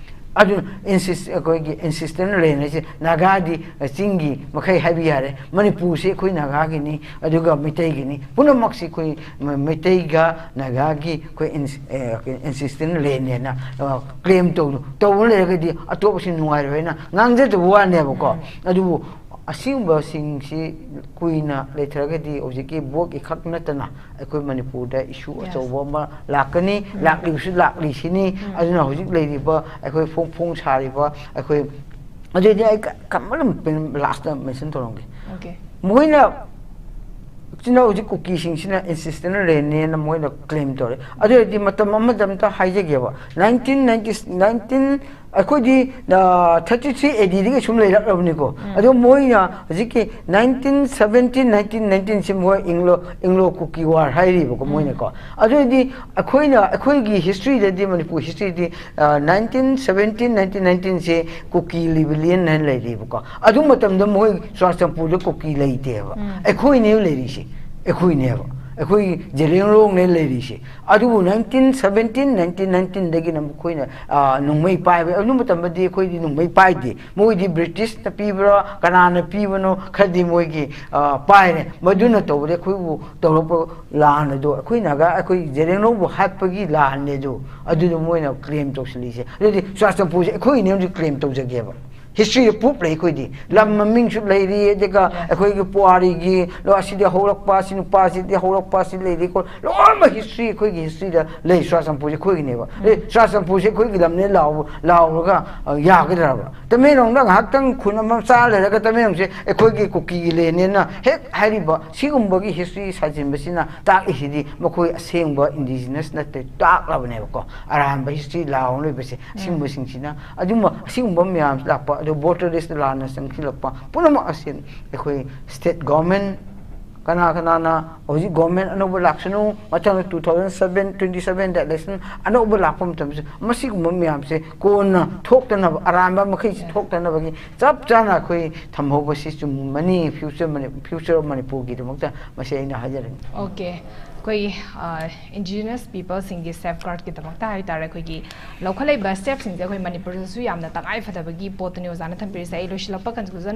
ꯑꯗꯨꯅ ꯑꯦꯟꯁꯤꯁ-, ꯑꯩꯈꯣꯏꯒꯤ ꯑꯦꯟꯁꯤꯁꯇꯦꯟꯁ ꯂꯦꯟ ꯍꯥꯏꯁꯦ ꯅꯥꯒꯥꯗꯤ, ꯑ, ꯆꯤꯡꯒꯤ ꯃꯈꯩ ꯍꯥꯏꯕ ꯌꯥꯔꯦ, ꯃꯅꯤꯄꯨꯔꯁꯤ ꯑꯩꯈꯣꯏ ꯅꯥꯒꯥꯒꯤꯅꯤ, ꯑꯗꯨꯒ ꯃꯩꯇꯩꯒꯤꯅꯤ, ꯄꯨꯝꯅꯃꯛꯁꯤ ꯑꯩꯈꯣꯏ ꯃ-, ꯃꯩꯇꯩꯒ ꯅꯥꯒꯥꯒꯤ ꯑꯩꯈꯣꯏ ꯑꯦꯟꯁ-, ꯑꯦ, ꯑꯦꯟꯁꯤꯁꯇꯦꯟꯁ ꯂꯦꯟꯅꯦꯅ, ꯑ, ꯀ꯭ꯂꯦꯝ ꯇꯧ-, ꯇꯧꯕ ꯂꯩꯔꯒꯗꯤ ꯑꯇꯣꯞꯄꯁꯤꯡ ꯅꯨꯡꯉꯥꯏꯔꯣꯏ ꯍꯥꯏꯅ ꯉꯥꯡꯖꯗꯕ ꯋꯥꯅꯦꯕꯀꯣ꯫ ꯑꯗꯨꯕꯨ ꯑꯁꯤꯒꯨꯝꯕꯁꯤꯡꯁꯤ ꯀꯨꯏꯅ ꯂꯩꯊꯔꯒꯗꯤ ꯍꯧꯖꯤꯛꯀꯤ ꯚꯣꯠꯀꯤ ꯈꯛ ꯅꯠꯇꯅ ꯑꯩꯈꯣꯏ ꯃꯅꯤꯄꯨꯔꯗ ꯏꯁꯨ ꯑꯆꯧꯕ ꯑꯃ ꯂꯥꯛꯀꯅꯤ, ꯂꯥꯛꯂꯤꯕꯁꯨ ꯂꯥꯛꯂꯤꯁꯤꯅꯤ꯫ ꯑꯗꯨꯅ ꯍꯧꯖꯤꯛ ꯂꯩꯔꯤꯕ ꯑꯩꯈꯣꯏ ꯐꯣꯡ ꯐꯣꯡ ꯁꯥꯔꯤꯕ ꯑꯩꯈꯣꯏ, ꯑꯗꯨꯗꯤ ꯑꯩ ꯀ-, ꯀꯃꯟ ꯂꯥꯁꯇ ꯃꯦꯟꯁꯟ ꯇꯧꯔꯝꯒꯦ꯫ ꯃꯣꯏꯅ ꯁꯤꯅ ꯍꯧꯖꯤꯛ ꯀꯨꯀꯤꯁꯤꯡꯁꯤꯅ ꯑꯦꯟꯁꯤꯁꯇꯦꯟꯁ ꯂꯦꯟꯅꯦꯅ ꯃꯣꯏꯅ ꯀ꯭ꯂꯦꯝ ꯇꯧꯔꯦ꯫ ꯑꯗꯨ ꯑꯣꯏꯔꯗꯤ ꯃꯇꯝ ꯑꯃꯗ ꯑꯝꯇ ꯍꯥꯏꯖꯒꯦꯕ, ꯅꯥꯏꯟꯇꯤꯟ ꯅꯥꯏꯟꯇꯤ, ꯅꯥꯏꯟꯇꯤꯟ, ꯑꯩꯈꯣꯏꯗꯤ, ꯑ, ꯊꯥꯔꯇꯤ ꯊ꯭ꯔꯤ ꯑꯦ ꯗꯤꯗꯒꯤ ꯁꯨꯝ ꯂꯩꯔꯛꯂꯕꯅꯤꯀꯣ꯫ ꯑꯗꯣ ꯃꯣꯏꯅ ꯍꯧꯖꯤꯛꯀꯤ ꯅꯥꯏꯟꯇꯤꯟ ꯁꯕꯦꯟꯇꯤꯟ, ꯅꯥꯏꯟꯇꯤꯟ ꯅꯥꯏꯟꯇꯤꯟꯁꯤ ꯃꯣꯏ ꯏꯪꯂꯣ, ꯏꯪꯂꯣ ꯀꯨꯀꯤ ꯋꯥꯔ ꯍꯥꯏꯔꯤꯕꯀꯣ ꯃꯣꯏꯅꯀꯣ꯫ ꯑꯗꯨ ꯑꯣꯏꯔꯗꯤ ꯑꯩꯈꯣꯏꯅ, ꯑꯩꯈꯣꯏꯒꯤ ꯍꯤꯁꯇ꯭ꯔꯤꯗꯗꯤ, ꯃꯅꯤꯄꯨꯔ ꯍꯤꯁꯇ꯭ꯔꯤꯗꯤ, ꯑ, ꯅꯥꯏꯟꯇꯤꯟ ꯁꯕꯦꯟꯇꯤꯟ, ꯅꯥꯏꯟꯇꯤꯟ ꯅꯥꯏꯟꯇꯤꯟꯁꯦ ꯀꯨꯀꯤ ꯔꯤꯕꯦꯂꯤꯌꯟ ꯍꯥꯏꯅ ꯂꯩꯔꯤꯕꯀꯣ꯫ ꯑꯗꯨ ꯃꯇꯝꯗ ꯃꯣꯏ ꯆꯨꯔꯥꯆꯥꯟꯄꯨꯔꯗ ꯀꯨꯀꯤ ꯂꯩꯇꯦꯕ꯫ ꯑꯩꯈꯣꯏꯅꯦꯕ ꯂꯩꯔꯤꯁꯦ꯫ ꯑꯩꯈꯣꯏꯅꯦꯕ꯫ ꯑꯩꯈꯣꯏ ꯖꯦꯂꯦꯡꯔꯣꯡꯅꯦ ꯂꯩꯔꯤꯁꯦ꯫ ꯑꯗꯨꯕꯨ ꯅꯥꯏꯟꯇꯤꯟ ꯁꯕꯦꯟꯇꯤꯟ, ꯅꯥꯏꯟꯇꯤꯟ ꯅꯥꯏꯟꯇꯤꯟꯗꯒꯤꯅ ꯃꯈꯣꯏꯅ, ꯑ, ꯅꯣꯡꯃꯩ ꯄꯥꯏꯕ꯫ ꯑꯗꯨ ꯃꯇꯝꯗꯗꯤ ꯑꯩꯈꯣꯏꯗꯤ ꯅꯣꯡꯃꯩ ꯄꯥꯏꯗꯦ꯫ ꯃꯣꯏꯗꯤ ꯕ꯭ꯔꯤꯇꯤꯁꯅ ꯄꯤꯕ꯭ꯔꯥ, ꯀꯅꯥꯅ ꯄꯤꯕꯅꯣ, ꯈꯔꯗꯤ ꯃꯣꯏꯒꯤ, ꯑ, ꯄꯥꯏꯔꯦ꯫ ꯃꯗꯨꯅ ꯇꯧꯕꯗ ꯑꯩꯈꯣꯏꯕꯨ ꯇꯧꯔꯛꯄ ꯂꯥꯟ ꯑꯗꯣ, ꯑꯩꯈꯣꯏ ꯅꯥꯒꯥ, ꯑꯩꯈꯣꯏ ꯖꯦꯂꯦꯡꯔꯣꯡꯕꯨ ꯍꯥꯠꯄꯒꯤ ꯂꯥꯟꯅꯦ ꯑꯗꯣ꯫ ꯑꯗꯨꯗꯣ ꯃꯣꯏꯅ ꯀ꯭ꯂꯦꯝ ꯇꯧꯁꯤꯜꯂꯤꯁꯦ꯫ ꯑꯗꯨꯗꯤ ꯆꯨꯔꯥꯆꯥꯟꯄꯨꯔꯁꯦ ꯑꯩꯈꯣꯏꯅꯦ ꯍꯧꯖꯤꯛ ꯀ꯭ꯂꯦꯝ ꯇꯧꯖꯒꯦꯕ꯫ ꯍꯤꯁꯇ꯭ꯔꯤꯗ ꯄ꯭ꯔꯨꯞ ꯂꯩ ꯑꯩꯈꯣꯏꯗꯤ꯫ ꯂꯝ ꯃꯃꯤꯡꯁꯨ ꯂꯩꯔꯤ, ꯑꯗꯨꯒ ꯑꯩꯈꯣꯏꯒꯤ ꯄꯨꯋꯥꯔꯤꯒꯤ, ꯂꯣ, ꯑꯁꯤꯗꯤ ꯍꯧꯔꯛꯄ, ꯑꯁꯤ ꯅꯨꯄꯥꯁꯤꯗꯤ ꯍꯧꯔꯛꯄ, ꯑꯁꯤ ꯂꯩꯔꯤ, ꯈꯣꯠ, ꯂꯣꯏꯅꯃꯛ ꯍꯤꯁꯇ꯭ꯔꯤ ꯑꯩꯈꯣꯏꯒꯤ ꯍꯤꯁꯇ꯭ꯔꯤꯗ ꯂꯩ꯫ ꯆꯨꯔꯥꯆꯥꯟꯄꯨꯔꯁꯦ ꯑꯩꯈꯣꯏꯒꯤꯅꯦꯕ꯫ ꯑꯦ, ꯆꯨꯔꯥꯆꯥꯟꯄꯨꯔꯁꯦ ꯑꯩꯈꯣꯏꯒꯤ ꯂꯝꯅꯦ ꯂꯥꯎ-, ꯂꯥꯎꯔꯒ, ꯑ, ꯌꯥꯒꯗ꯭ꯔꯕ? ꯇꯃꯦꯡꯂꯣꯡꯗ ꯉꯥꯏꯍꯥꯛꯇꯪ ꯈꯨꯟ ꯑꯃ ꯃꯆꯥ ꯂꯩꯔꯒ ꯇꯃꯦꯡꯂꯣꯡꯁꯦ ꯑꯩꯈꯣꯏꯒꯤ ꯀꯨꯀꯤꯒꯤ ꯂꯦꯟꯅꯦꯅ ꯍꯦꯛ ꯍꯥꯏꯔꯤꯕ ꯁꯤꯒꯨꯝꯕꯒꯤ ꯍꯤꯁꯇ꯭ꯔꯤ ꯁꯥꯖꯤꯟꯕꯁꯤꯅ ꯇꯥꯛꯏꯁꯤꯗꯤ ꯃꯈꯣꯏ ꯑꯁꯦꯡꯕ ꯏꯟꯗꯤꯖꯤꯅꯁ ꯅꯠꯇꯦ, ꯇꯥꯛꯂꯕꯅꯦꯕꯀꯣ꯫ ꯑꯔꯥꯟꯕ ꯍꯤꯁꯇ꯭ꯔꯤ ꯂꯥꯎꯅ ꯂꯩꯕꯁꯦ, ꯑꯁꯤꯒꯨꯝꯕꯁꯤꯡꯁꯤꯅ꯫ ꯑꯗꯨꯝꯕ, ꯑꯁꯤꯒꯨꯝꯕ ꯃꯌꯥꯝꯁꯤ ꯂꯥꯛꯄ, ꯑꯗꯨ ꯚꯣꯇꯔ ꯂꯤꯁꯇ ꯂꯥꯟꯅ ꯆꯪꯁꯤꯜꯂꯛꯄ, ꯄꯨꯝꯅꯃꯛ ꯑꯁꯤ ꯑꯩꯈꯣꯏ ꯁ꯭ꯇꯦꯠ ꯒꯣꯔꯃꯦꯟ, ꯀꯅꯥ ꯀꯅꯥꯅ ꯍꯧꯖꯤꯛ ꯒꯣꯔꯃꯦꯟ ꯑꯅꯧꯕ ꯂꯥꯛꯁꯅꯨ, ꯃꯊꯪ two thousand seven, twenty seven election ꯑꯅꯧꯕ ꯂꯥꯛꯄ ꯃꯇꯝꯁꯤ, ꯃꯁꯤꯒꯨꯝꯕ ꯃꯌꯥꯝꯁꯦ ꯀꯣꯟꯅ ꯊꯣꯛꯇꯅꯕ, ꯑꯔꯥꯟꯕ ꯃꯈꯩꯁꯤ ꯊꯣꯛꯇꯅꯕꯒꯤ ꯆꯞ ꯆꯥꯅ ꯑꯩꯈꯣꯏ ꯊꯝꯍꯧꯕꯁꯤ ꯆꯨꯝꯃꯅꯤ꯫ Future ꯃꯅꯤ-, future of ꯃꯅꯤꯄꯨꯔꯒꯤꯗꯃꯛꯇ ꯃꯁꯤ ꯑꯩꯅ ꯍꯥꯏꯖꯔꯤꯅꯤ꯫ ꯑꯣꯀꯦ, ꯑꯩꯈꯣꯏ ꯏꯟꯗꯤꯖꯤꯅꯁ ꯄꯤꯄꯜꯁꯤꯡꯒꯤ ꯁꯦꯐ ꯒꯥꯔꯗꯀꯤꯗꯃꯛꯇ ꯍꯥꯏꯇꯥꯔꯦ, ꯑꯩꯈꯣꯏꯒꯤ ꯂꯧꯈꯠꯂꯛꯏꯕ ꯁ꯭ꯇꯦꯞꯁꯤꯡꯁꯦ ꯑꯩꯈꯣꯏ ꯃꯅꯤꯄꯨꯔꯗꯁꯨ ꯌꯥꯝꯅ ꯇꯉꯥꯏ ꯐꯗꯕꯒꯤ ꯄꯣꯠꯇꯨꯅꯤ ꯑꯣꯖꯥꯅ ꯊꯝꯕꯤꯔꯤꯁꯦ꯫ ꯑꯩ ꯂꯣꯏꯁꯤꯜꯂꯛꯄ ꯀꯟꯀ꯭ꯂꯨꯖꯟ